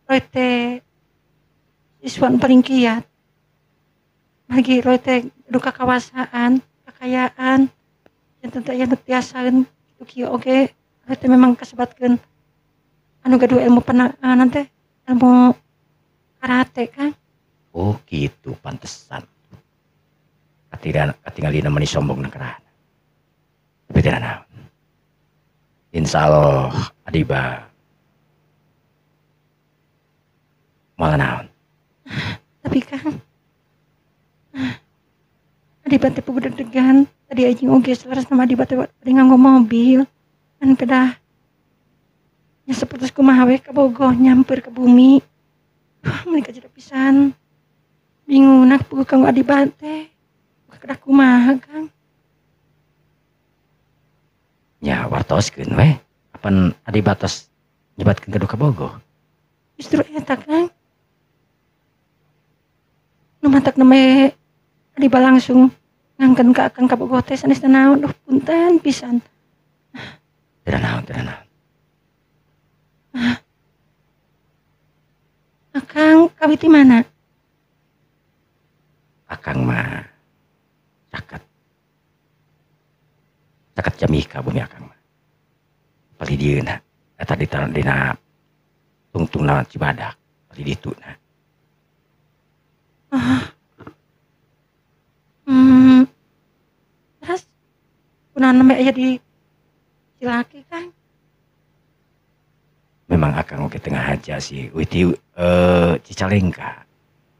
Roy teh siswa paling kiat. Lagi Roy teh duka kawasaan, kekayaan, yang tentu aya nu tiasaeun kitu kieu oge. Roy teh memang kasebatkeun anu gaduh ilmu penanan teh ilmu karate Kang. Oh gitu pantesan. Katingalina mani sombong na kerana. Tapi tidak naon. Insya Allah Adiba moal naon. Tapi Kang, Adiba teh puguh deg-degan. Tadi anjing oge selaras sama Adiba teh bade nganggo mobil. Kan kedah nya sapertos kumaha we kabogoh nyamper ke bumi. Meuni kajeda pisan. Bingung nak puguh kanggo Adiba teh. Kedah kumaha Kang? Nya wartoskeun we. Apan Adiba tos nyebatkeun gaduh kabogoh? Justru eta Kang. Nu matak neme Adiba langsung ngangkeun ka Akang kabogoh teh sanes naon, duh punten pisan. Teu naon, teu naon. Akang kawit di mana? Akang mah caket. Caket Jamika bumi Akang mah. Palidieuna eta dina Tungtungna Cibadak di ditu na. Terus kunaon nembe aya di Cilaki, Kang? Memang akang oge tengah aja sih. Witi Cicalengka.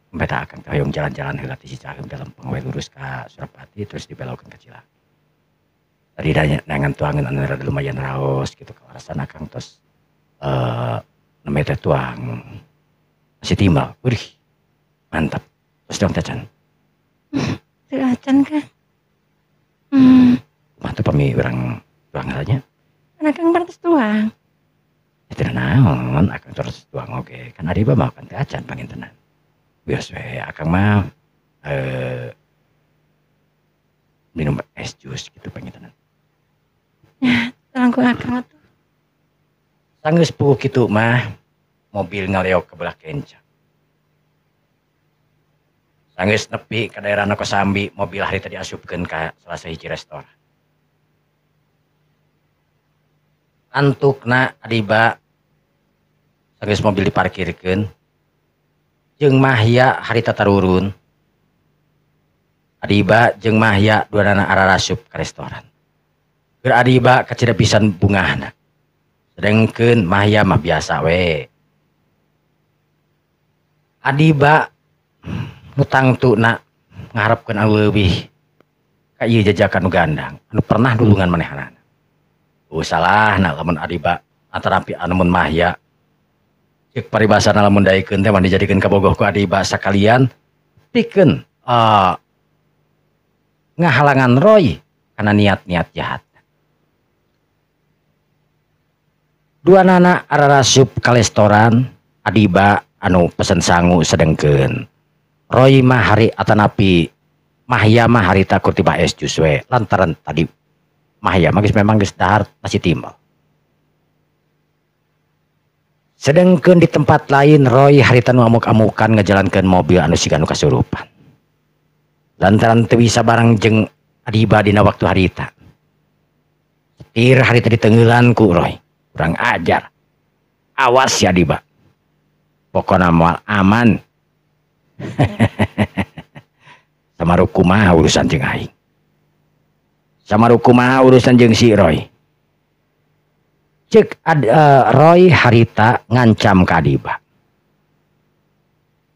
Beta akang teh hoyong jalan-jalan heula ti Cicaheum dalam we lurus ka Surapati terus dibelokkeun ka Cilaki. Tadi nangan tuangan anu rada lumayan raos gitu kawarasan akang tos nembe teh tuang nasi timbal. Wih, mantap. Terus dong tacan. Teu acan, Kang. Kumaha tuh pami urang tuang heula nya? Kan akang pan tos tuang. Ya teu naon, akang terus tuang oge. Kan ari mah kan teu acan pangintenan. Bios we akang mah minum es jus gitu pangintenan. Ya, langkung akang atuh. Sanggeus puguh kitu mah mobil ngaleok ke belah kenca. Sanggeus nepi ka daerah Kosambi, mobil harita diasupkeun ka salah sahiji restoran. Antukna Adiba sanggeus mobil diparkirkeun jeung Mahya harita tarurun. Adiba jeung Mahya duanana ararasup ka restoran. Keur Adiba kacida pisan bungahna. Sedengkeun Mahya mah biasa we. Adiba nu tangtuna ngaharepkeun anu leuwih ka ieu jajakan nu gandang anu pernah dulungan manehanana. Oh salahna lamun Adiba antarapi anumun Mahya. Ceuk paribasana lamun daekeun teh mah dijadikeun kabogoh ku Adiba sakalian pikeun ngahalangan Roy kana niat-niat jahat. Duanana ararasup ka restoran, Adiba anu pesen sangu sedengkeun Roy mah hari atanapi Mahya mah harita kur tiba es jus we lantaran tadi Mahya mah geus memang geus dahar nasi timbal. Sedengkeun di tempat lain Roy harita nu amuk-amukan ngajalankeun mobil anu siga nu kasurupan. Lantaran teu bisa bareng jeung Adiba dina waktu harita. Setir harita ditenggeulan ku Roy. Kurang ajar. Awas ya Adiba. Pokona moal aman. Samaru kumaha urusan jeung aing. Samaru kumaha urusan jeung si Roy. Cek Roy harita ngancam ka Adiba.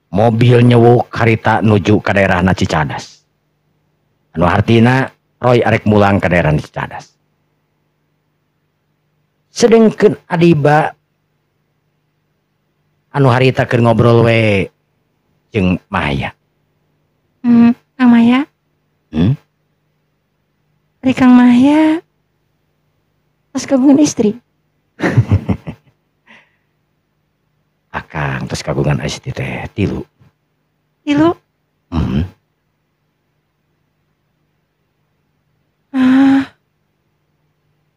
Mobil nyewuk harita nuju ka daerahna Cicadas. Anu hartina Roy arek mulang ka daerahna Cicadas. Sedengkeun Adiba anu harita keur ngobrol we jeung Mahya. Kang Mahya? Ari Kang Mahya tos kagungan istri. Akang tos kagungan istri teh 3. 3?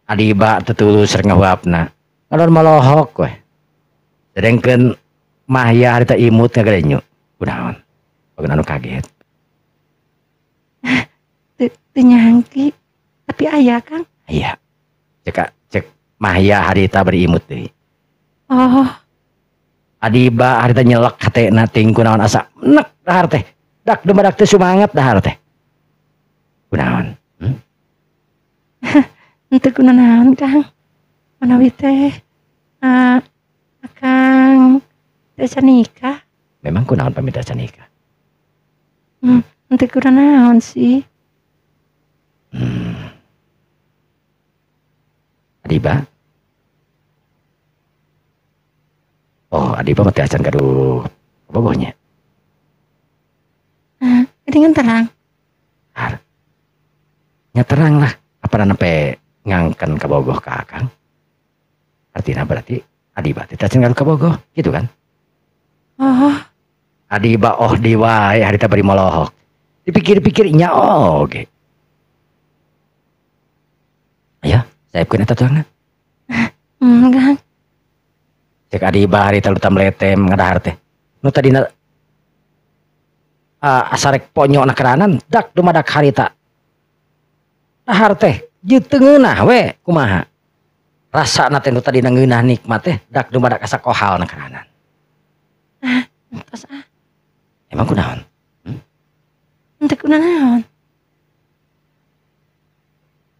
Adiba tetulus rek ngahuapna. Ngalor molohok we. Sedengkeun Mahya harita imut ngagalenyu. Kunaon? Bageun anu kaget. Teu nyangki, tapi aya Kang. Aya. Cek Mahya harita bari imut deui. Oh. Adiba harita nyelek hatena ting kunaon asa nek dahar teh. Dak dumadak teh sumangat dahar teh. Kunaon? Henteu kunaon Kang. Manawi teh akang teh can nikah. Memang kunaon pamit can nikah? Henteu kunaon sih. Adiba? Oh, Adiba mah teh acan gaduh bogohnya. Geuningan terang. Har. Nya terang lah. Apa sampai ngangken kabogoh ka akang? Artinya berarti Adiba teh acan gaduh kabogoh, gitu kan? Oh. Adiba oh di wae harita bari molohok. Dipikir-pikir nya oge. Ayo, saepkeun eta tuangna. Kang. Cek Adiba harita lutam letem ngadahar teh. Nu tadina asarek ponyok na keranan dak dumadak harita. Dahar teh jeung teu ngeunah we kumaha. Rasana teh nu tadina ngeunah nikmat teh dak dumadak asa kohal na karanan. Ah, entos ah. Emang kunaon? Henteu kunaon.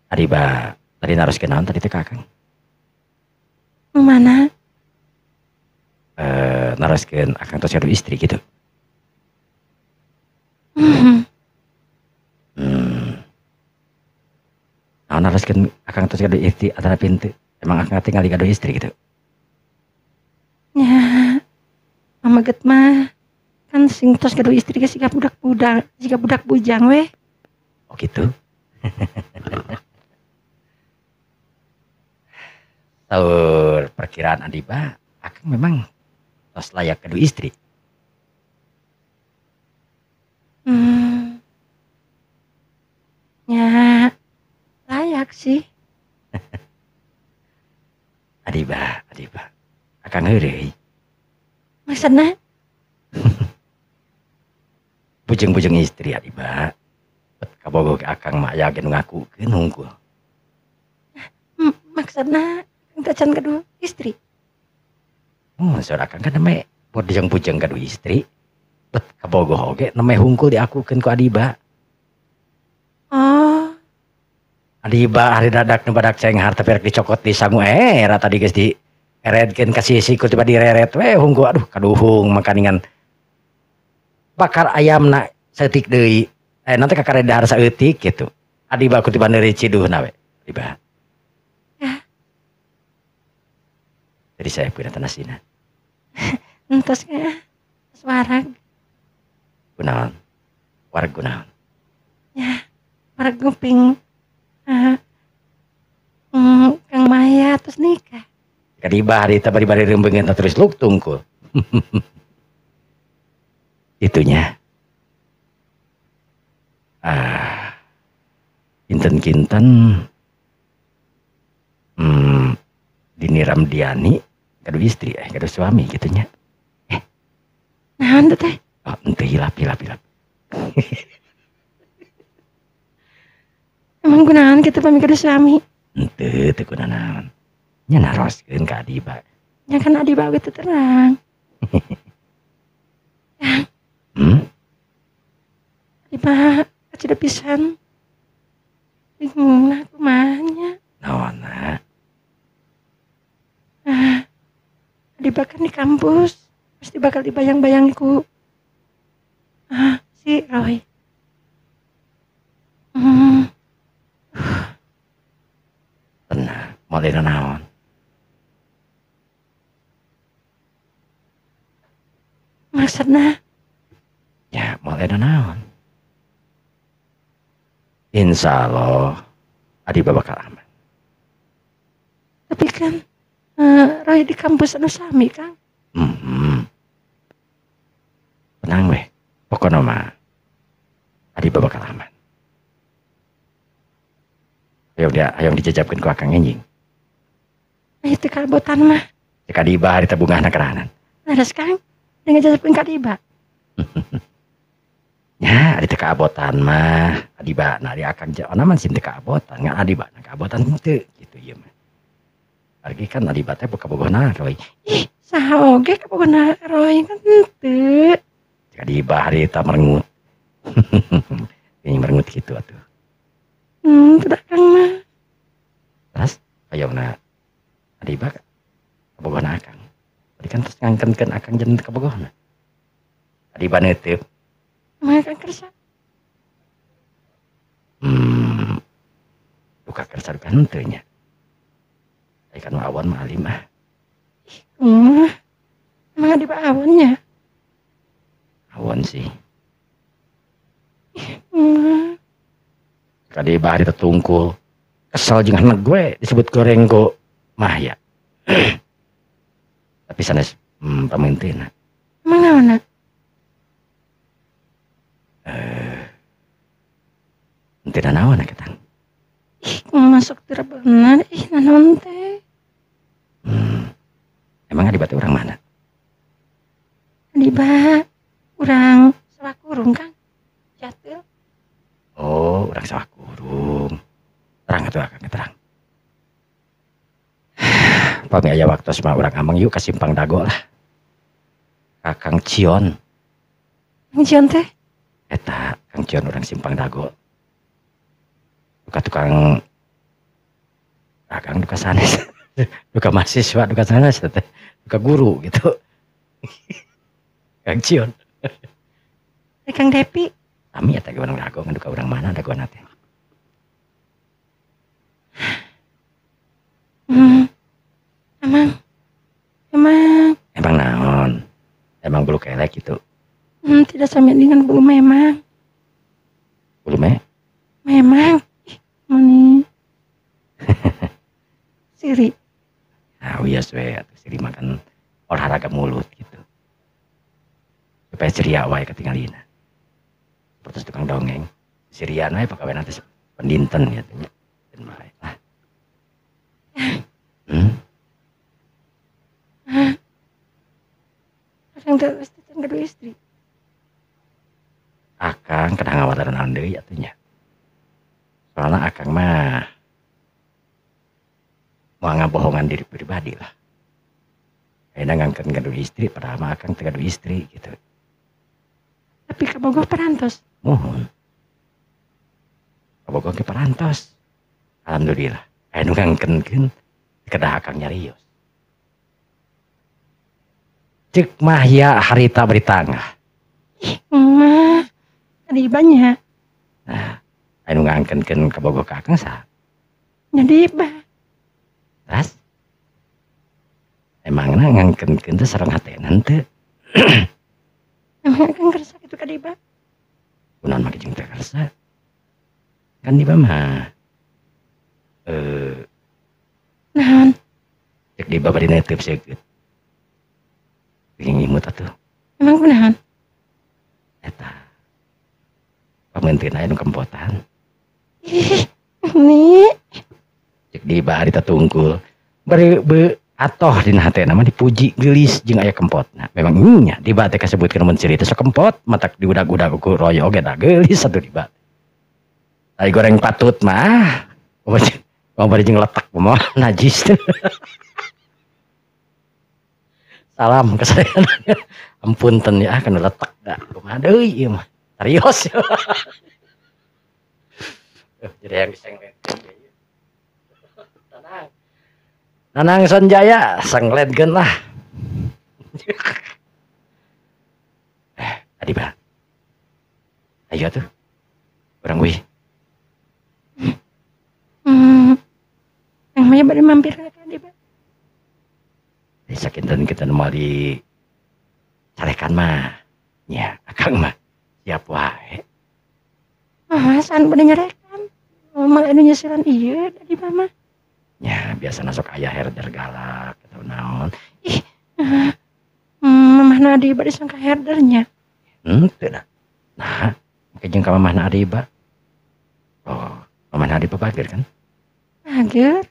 Adiba tadi naroskeun naon tadi teh ka Akang? Nu mana? Naroskeun Akang tos gaduh istri gitu. Naon naroskeun Akang tos gaduh istri antara pintu? Emang Akang tinggal gaduh istri gitu? Ya, pameget mah kan sing tos gaduh istri ge siga budak budak, siga budak bujang weh. Oh gitu. Saur perkiraan Adiba, Akang memang tos layak gaduh istri. Ya, layak sih. Adiba, Adiba, Akang heureuy. Maksudna? Bujeng-bujeng istri Adiba. Kabogoh ke Akang mah aya ge nu ngakukeun hungkul. Maksudna Akang teh can gaduh istri? Oh, saur Akang kan neme bujeng-bujeng gaduh istri. Bet kabogoh oge neme hungkul diakukeun ku Adiba. Oh. Adiba hari dadak nu badak cenghar tapi rek dicokot di sangu era tadi geus di eredkeun ka sisi ku tiba direret we hungkul aduh kaduhung makaningan bakar ayamna saeutik deui. Nanti kakare dahar saeutik gitu. Adiba ku tiba neuri ciduhna we. Adiba. Ya. Jadi saya punya tanasina. Entos ge. Warag. Kunaon? Warag kunaon? Ya, warag nguping. Kang Maya terus nikah. Kadiba hari teh bari-bari reumbeungeun terus luktung ku. Itunya. Ah. Kinten-kinten Dini Ramdiani gaduh istri gaduh suami gitunya. Naon teh? Oh, henteu hilap hilap hilap. Emang kunaon kitu pami gaduh suami? Henteu teu kunaon. Nya naroskeun ka Adiba. Nya kan Adiba oge teu terang. Adiba kacida pisan. Bingungna kumaha nya. Naonna? Ah, Adiba kan di kampus pasti bakal dibayang-bayangi ku si Roy. Tenang, moal dina naon? Maksudna? Ya, moal dina naon. Insya Allah Adiba bakal aman. Tapi kan Roy di kampus anu sami, Kang. Tenang weh, pokoknya mah Adiba bakal aman. Ayo dia, ayo dijajabkeun ku Akang enjing. Ayo teu kabotan mah. Cek Adiba hari teh bungahna keranan. Leres Kang, dengan jajabkeun ka Adiba. Ya, ari teu kaabotan mah Adiba na ari Akang jaona mah sih teu kaabotan, ngan Adiba na kaabotan henteu kitu ieu mah. Argi kan Adiba teh kabogohna Roy. Ih, saha oge kabogohna Roy kan henteu. Cek Adiba hari eta merengut. Ini merengut kitu atuh. Teu Akang mah. Terus hayangna Adiba kabogohna Akang. Tadi kan terus ngangkenkeun Akang jeung kabogohna. Adiba neuteup. Emang Akang kersa? Duka kersa duka henteu nya. Ai kan awon mah alim ah. Ih, emang Adiba awonnya? Awon sih. Kadiba hari tetungkul. Kesel jeung anak gue disebut goreng ku Mahya. Tapi sanes pamintina. Emang naonna? Henteu naon ketang. Ih, masuk teu bener ih naon teh. Emang Adiba teh urang mana? Adiba urang Sawah Kurung, Kang. Jatil. Oh, urang Sawah Kurung. Terang atuh Akang, terang. Pami aya waktos mah urang ameng yuk ka Simpang Dago lah. Ka Kang Cion. Kang Cion teh? Eta Kang Cion urang Simpang Dago. Duka tukang dagang duka sanes. Duka mahasiswa duka sanes teh. Duka guru gitu. Kang Cion. Kang Depi. Sami eta ge urang Dago duka urang mana dagoana teh. Emang naon? Emang bulu kelek gitu? Tidak sama dengan bulu memang. Bulu me? Memang. Ih, mani. Siri. Nah, wios we atuh siri makan olahraga mulut gitu. Supaya ceria wae katingalina. Seperti tukang dongeng. Sirian wae pagawean teh pendinten gitu nya. Dan bae lah. Akang teh geus teu gaduh istri. Akang kedah ngawatan naon deui atuh nya. Soalna akang mah moal ngabohongan diri pribadi lah. Ayeuna ngangkeun gaduh istri padahal mah akang teu gaduh istri gitu. Tapi kabogoh parantos. Muhun. Kabogoh ge parantos. Alhamdulillah. Aya nu ngangkeunkeun kedah akang nyarios. Cek Mahya harita beri tangah. Ih, mah, tadi banyak. Nah, anu ngangkeunkeun kabogoh ka akang saha? Nya Diba. Terus? Emangna ngangkeunkeun teh sareng hatena teu? Emang akang kersa kitu ka Diba? Kunaon make jeung teu kersa? Kan Diba mah naon? Cek Diba bari neteup seukeut. Pengen ngimut atuh. Emang kunaon? Eta. Pamenteun aya nu kempotan. Ih, ni. Cek Diba harita tungkul. Bari be atoh dina hatena mah dipuji geulis jeung aya kempotna. Memang nya Diba teh kasebutkeun mun ciri teh sok kempot, matak diudag-udag ku royo oge da geulis atuh Diba. Ai goreng patut mah. Mau bari jeung letak mah najis. Salam kesayangan. Ampunten ya kana letak da. Kumaha deui ieu mah. Serius. Jadi yang disengletkeun deui. Tenang. Nanang Sonjaya sengletkeun lah. Adiba. Ayo atuh. Urang wih. Yang mah bade mampir ka Adiba. Sakinten kita mau di carekan mah nya akang mah siap wae. Mah san bade nyarekan. Mah anu nyesiran ieu di mama. Nya biasana sok aya herder galak atau naon. Ih, mamahna Adiba disangka herdernya. Henteu da. Nah, make jeung ka mamahna Adiba. Oh, mamahna Adiba bager kan? Bager.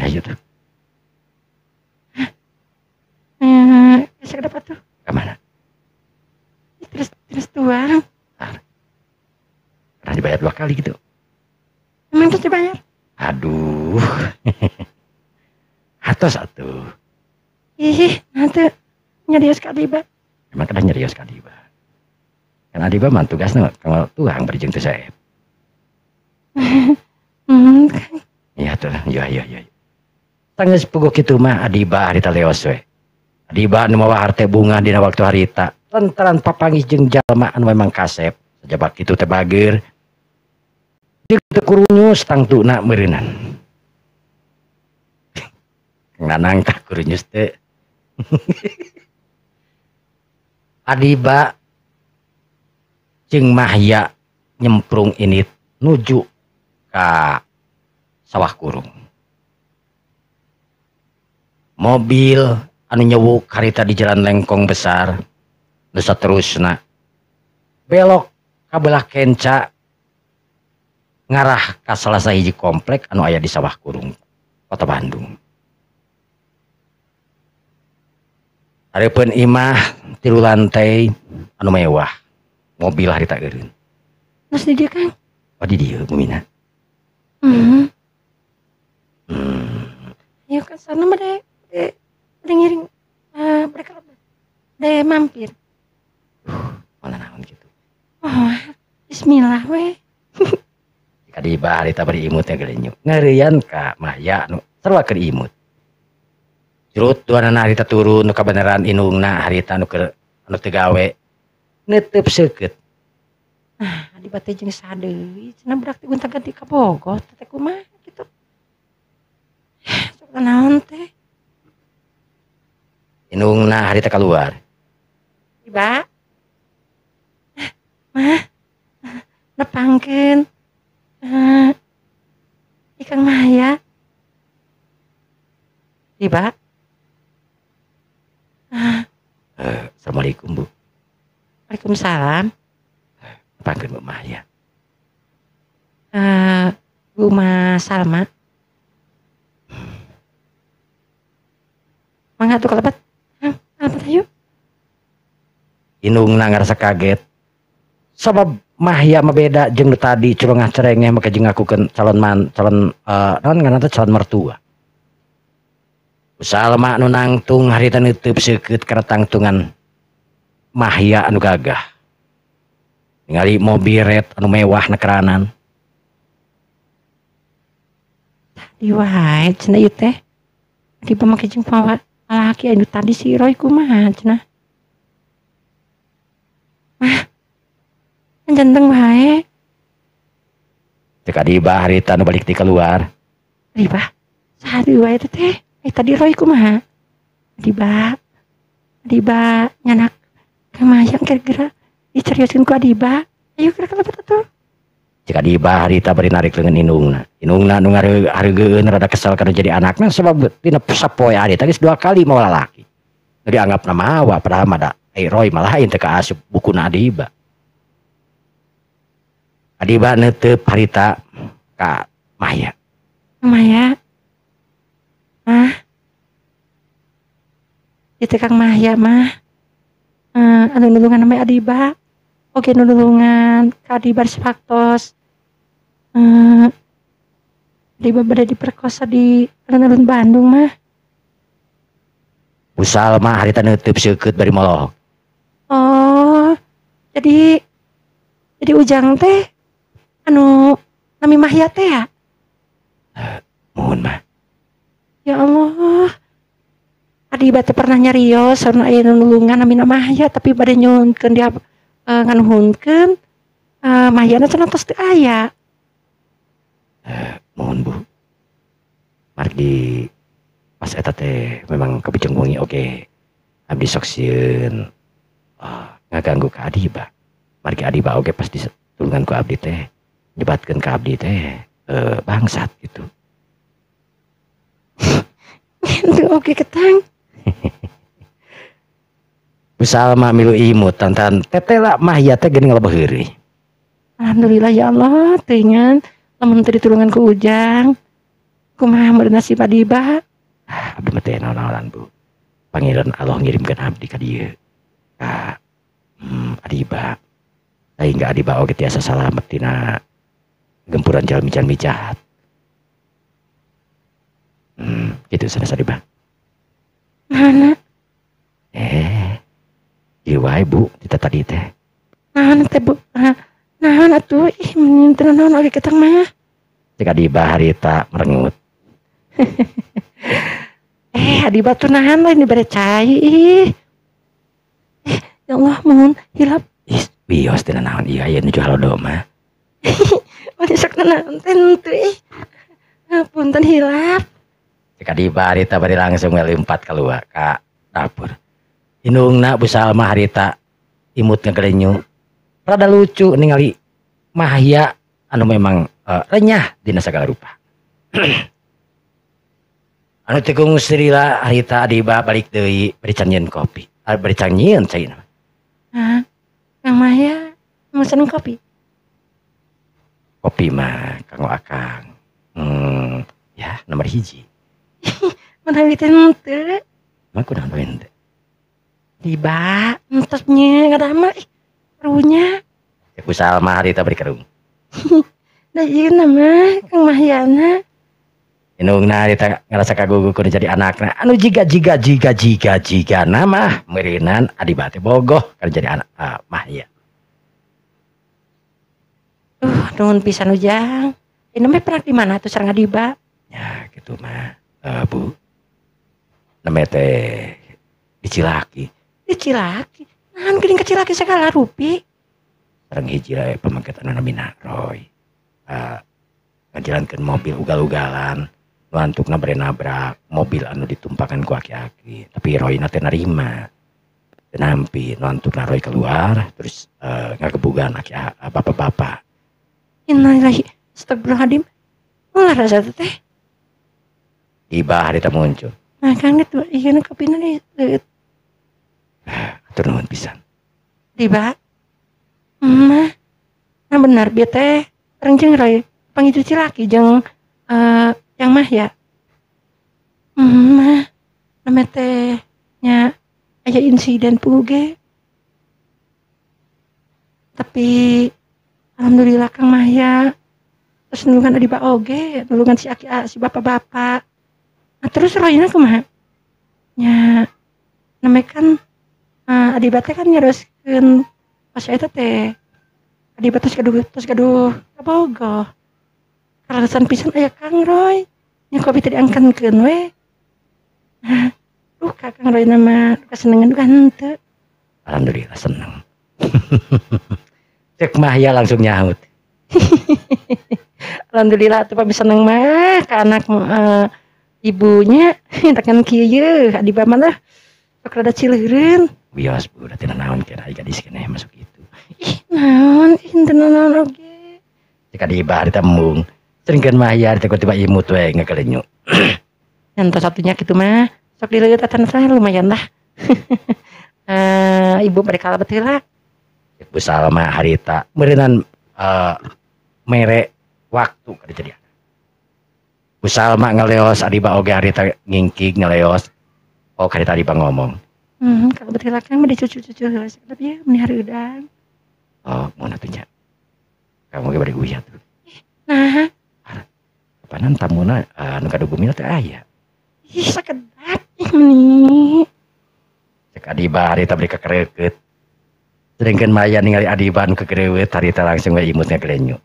Ayo tuh. Bisa dapat tuh. Kemana? Terus tuang. Ah, karena dibayar 2 kali gitu. Emang terus dibayar? Aduh. Atos atuh. Ih, nanti nyarios ka Adiba. Emang kedah nyarios ka Adiba. Kan Adiba mah tugasna kalau tuang bari jeung teu saep. Iya tuh, iya iya iya. Tanggeus puguh kitu mah Adiba harita leos we. Adiba nu mawa harte bunga dina waktu harita. Lantaran papanggih jeung jalma anu memang kasep. Sajabak kitu teh bager. Jeung teu kurunyus tangtuna meureunan. Nanang tah kurunyus teh. Adiba jeung Mahya nyemprung init nuju ka sawah kurung. Mobil anu nyewuk harita di jalan lengkong besar nu saterusna belok ka belah kenca ngarah ka salah sahiji komplek anu aya di sawah kurung Kota Bandung. Hareupeun imah 3 lantai anu mewah, mobil harita eureun. Geus di dieu Kang? Oh di dieu bumina. Kang Salma bade bade ngiring bade kalebet. Bade mampir. Mana naon kitu. Oh, bismillah we. Kadiba harita bari imut teh geureunyu. Ngeureyan ka Mahya nu sarua keur imut. Curut duanana harita turun nu kabeneran indungna harita nu keur anu teu gawe. Neuteup seukeut. Ah, Adiba teh jeung saha deui cenah budak teh gonta-ganti ka Bogor teh kumaha kitu. Sok naon teh? Indungna harita kaluar. Diba. Mah. Nepangkeun. Ikang Mahya. Diba. Assalamualaikum Bu. Waalaikumsalam. Nepangkeun Bu Mahya. Bu Ma Salma. Mangga atuh kalebet. Kalebet ayo. Indungna ngarasa kaget. Sabab Mahya mah beda jeung nu tadi curengah cerengeh make jeung ngakukeun calon man calon naon ngaranna teh calon mertua. Salma nu nangtung harita neuteub seukeut kana tangtungan Mahya anu gagah. Ningali mobil red anu mewah nekeranan. Tadi wae cenah ieu teh. Di make jeung lalaki anu tadi si Roy kumaha cenah. Mah. Janteng wae. Teu kadiba harita nu balik ti keluar. Diba. Saha deui wae teh? Tadi Roy kumaha? Adiba. Adiba nyanak kamayang kira-kira dicarioskeun ku Adiba. Ayo geura kalebet atuh. Cek Adiba harita bari narik leungeun indungna. Indungna nu ngahareugeun rada kesel kana jadi anakna sabab dina sapoe harita geus 2 kali mawa lalaki. Nu dianggapna mawa padahal mah da Roy malah lain teu kaasup bukuna Adiba. Adiba neuteub harita ka Mahya. Mahya. Mah. Ieu Kang Mahya mah. Anu nulungan namanya Adiba. Oke nulungan ka Adiba sapaktos. Adiba bade diperkosa di alun-alun Bandung mah. Bu Salma harita neuteub seukeut bari molohok. Oh, jadi Ujang teh anu nami Mahya teh ya? Mohon mah. Ya Allah. Adiba teh pernah nyarios anu aya nulungan namina Mahya tapi bade nyuhunkeun dia nganuhunkeun Mahyana cenah tos teu aya. Mohon Bu. Margi pas eta teh memang kabujeng wengi oge abdi sok sieun ngaganggu ka Adiba. Margi Adiba oge pas ditulungan ku abdi teh nyebatkeun ka abdi teh bangsat gitu. Itu oke ketang. Bu Salma milu imut tantan tetela Mahya teh geuning lebeh heureuy. Alhamdulillah ya Allah teuingan lamun teu ditulungan ku Ujang. Kumaha meureun nasib Adiba? Abdi mah teu naon-naonan Bu. Pangeran Allah ngirimkeun abdi ka dieu. Ka Adiba. Sehingga Adiba oge tiasa salamet tina gempuran jalmi-jalmi jahat. Gitu sanes Adiba. Mana? Ieu wae Bu, kita tadi teh. Naon teh Bu? Naon atuh? Ih, teu naon oge ketang mah. Cek Adiba harita merengut. Adiba tuh nahan lain dibere cai ih. Ya Allah mohon hilap. Ih, bios teu naon ieu aya nuju halodo mah. Mani sok naon teh henteu ih. Punten hilap. Cek Adiba harita bari langsung ngelimpat keluar ka dapur. Indungna Bu Salma harita imut ngagelenyuk. Rada lucu ningali Mahya anu memang renyah dina sagala rupa. Anu teu kungsi lila harita Adiba balik deui bari can nyieun kopi. Bari can nyieun caina. Hah? Kang Mahya mau seneng kopi? Kopi mah kanggo akang. Ya nomor 1. Menawi teh henteu. Mah kunaon bae henteu? Diba, entos nya ngadamel ih karunya. Cek Bu Salma harita bari kerung. Da ieu mah Kang Mahyana. Indungna harita ngarasa kagugu kudu jadi anakna anu jiga jiga jiga jiga jiga nama meureunan Adiba teh bogoh kana jadi anak Mahya. Nuhun pisan Ujang. Ini mah pernah di mana tuh sareng Adiba? Ya gitu mah Bu. Namanya teh di Cilaki. Di Cilaki? Nahan geuning ka Cilaki sagala rupi. Sareng hiji we pamengket anu namina Roy. Ngajalankeun mobil ugal-ugalan. Nu antukna bade nabrak mobil anu ditumpangan ku aki-aki. Tapi Roy na teh narima. Teu nampi nu antukna Roy keluar terus ngagebugan aki bapak-bapak. Innalillahi astagfirullahaladzim. Ulah rasa teh. Tiba harita muncul. Nah Kang itu ieu nu kopina di Atur nuhun pisan. Tiba. Mah. Nah benar bieu teh sareng jeung Roy panggil Cilaki jeung yang mah ya. Mah. Namanya teh nya aya insiden puge. Tapi alhamdulillah Kang Mahya terus nulungan Adiba oge, nulungan si aki si bapak-bapak. Nah, terus Royna kumaha? Nya namanya kan Adiba teh kan nyaroskeun pas eta teh Adiba tos gaduh kabogoh. Kaleresan pisan aya Kang Roy. Nya ku abi teh diangkankeun we. Nah, duka Kang Roy mah kasenengan duka henteu. Alhamdulillah seneng. Cek Mahya langsung nyahut. Alhamdulillah tuh pami seneng mah ka anak ibunya tekan kieu ye Adiba mah lah sok rada cileureun. Wios Bu, da teu naon kira gadis keneh masuk itu. Ih naon, ih teu naon oge. Cek Adiba harita embung. Sringkeun Mahya harita tiba imut we ngagelenyu. Nyantos satunya kitu mah sok dileueut atan teh lumayan lah. Ibu bade kalebet heula. Bu Salma harita meureunan mere waktu kada jadi. Bu Salma ngeleos Adiba oge harita ngingkig ngeleos. Oh harita Adiba ngomong. Kalau betul Kang mah dicucu-cucu heula sakedap ya meuni hareudang. Oh, mun atuh nya. Kamu ge bade uyah tuh. Nah. Kapanan tamuna anu kadugumina teh aya. Ih sakedap ih meuni. Cek Adiba harita bari kakereukeut. Sedengkeun Maya ningali Adiba anu kekereuweut harita langsung we imut ngagelenyu.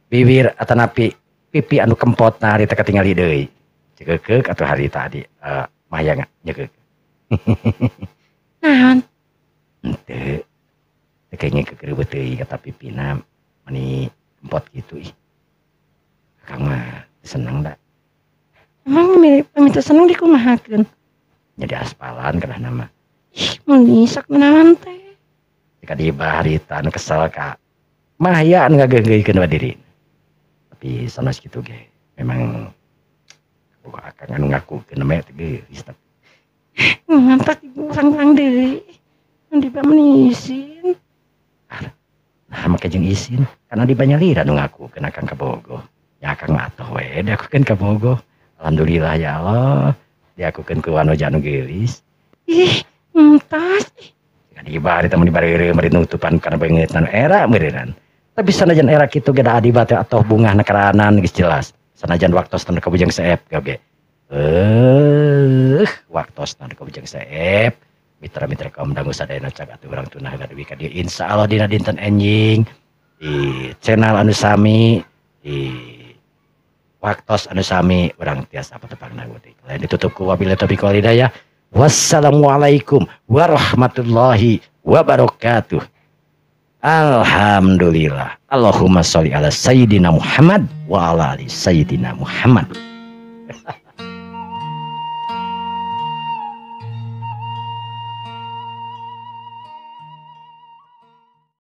Bibir atanapi pipi anu kempotna harita katingali deui. Cekekeuk atuh harita adi Maya nyekeuk. Naon? Henteu. Teu kenging kekereuweut teuing kata pipina mani kempot kitu ih. Akang mah seneng da. Emang pamit seneng dikumahakeun? Nya diaspalan kana nama. Ih, meuni sok naon teh. Cek Adiba harita anu kesel ka Mahya anu ngageungeuikeun wa diri. Tapi sanes kitu ge memang boga akang anu ngakukeun mah teh geulis tapi. Ngantak urang-urang deui. Adiba meuni isin. Nah make jeung isin karena Adiba nyalira nu ngakukeun akang kabogoh. Ya akang mah atoh we diakukeun kabogoh. Alhamdulillah ya Allah diakukeun ku wanoja anu geulis. Ih, entos. Adiba harita mun dibareureum bari nutupan kana beungeut anu era meureunnan. Tapi sanajan era kitu ge da Adiba teh atoh bungah na karanan geus jelas. Sanajan waktosna nu kabujeng seep oge. Waktosna nu kabujeng seep. Mitra-mitra kaum dangu sadayana cag atuh urang tunah dugi ka dieu insyaallah dina dinten enjing di channel anu sami di waktos anu sami urang tiasa patepang deui. Lain ditutup ku wabillahi taufiq wal hidayah. Wassalamualaikum warahmatullahi wabarakatuh. Alhamdulillah. Allahumma sholli ala Sayyidina Muhammad wa ala ali Sayyidina Muhammad.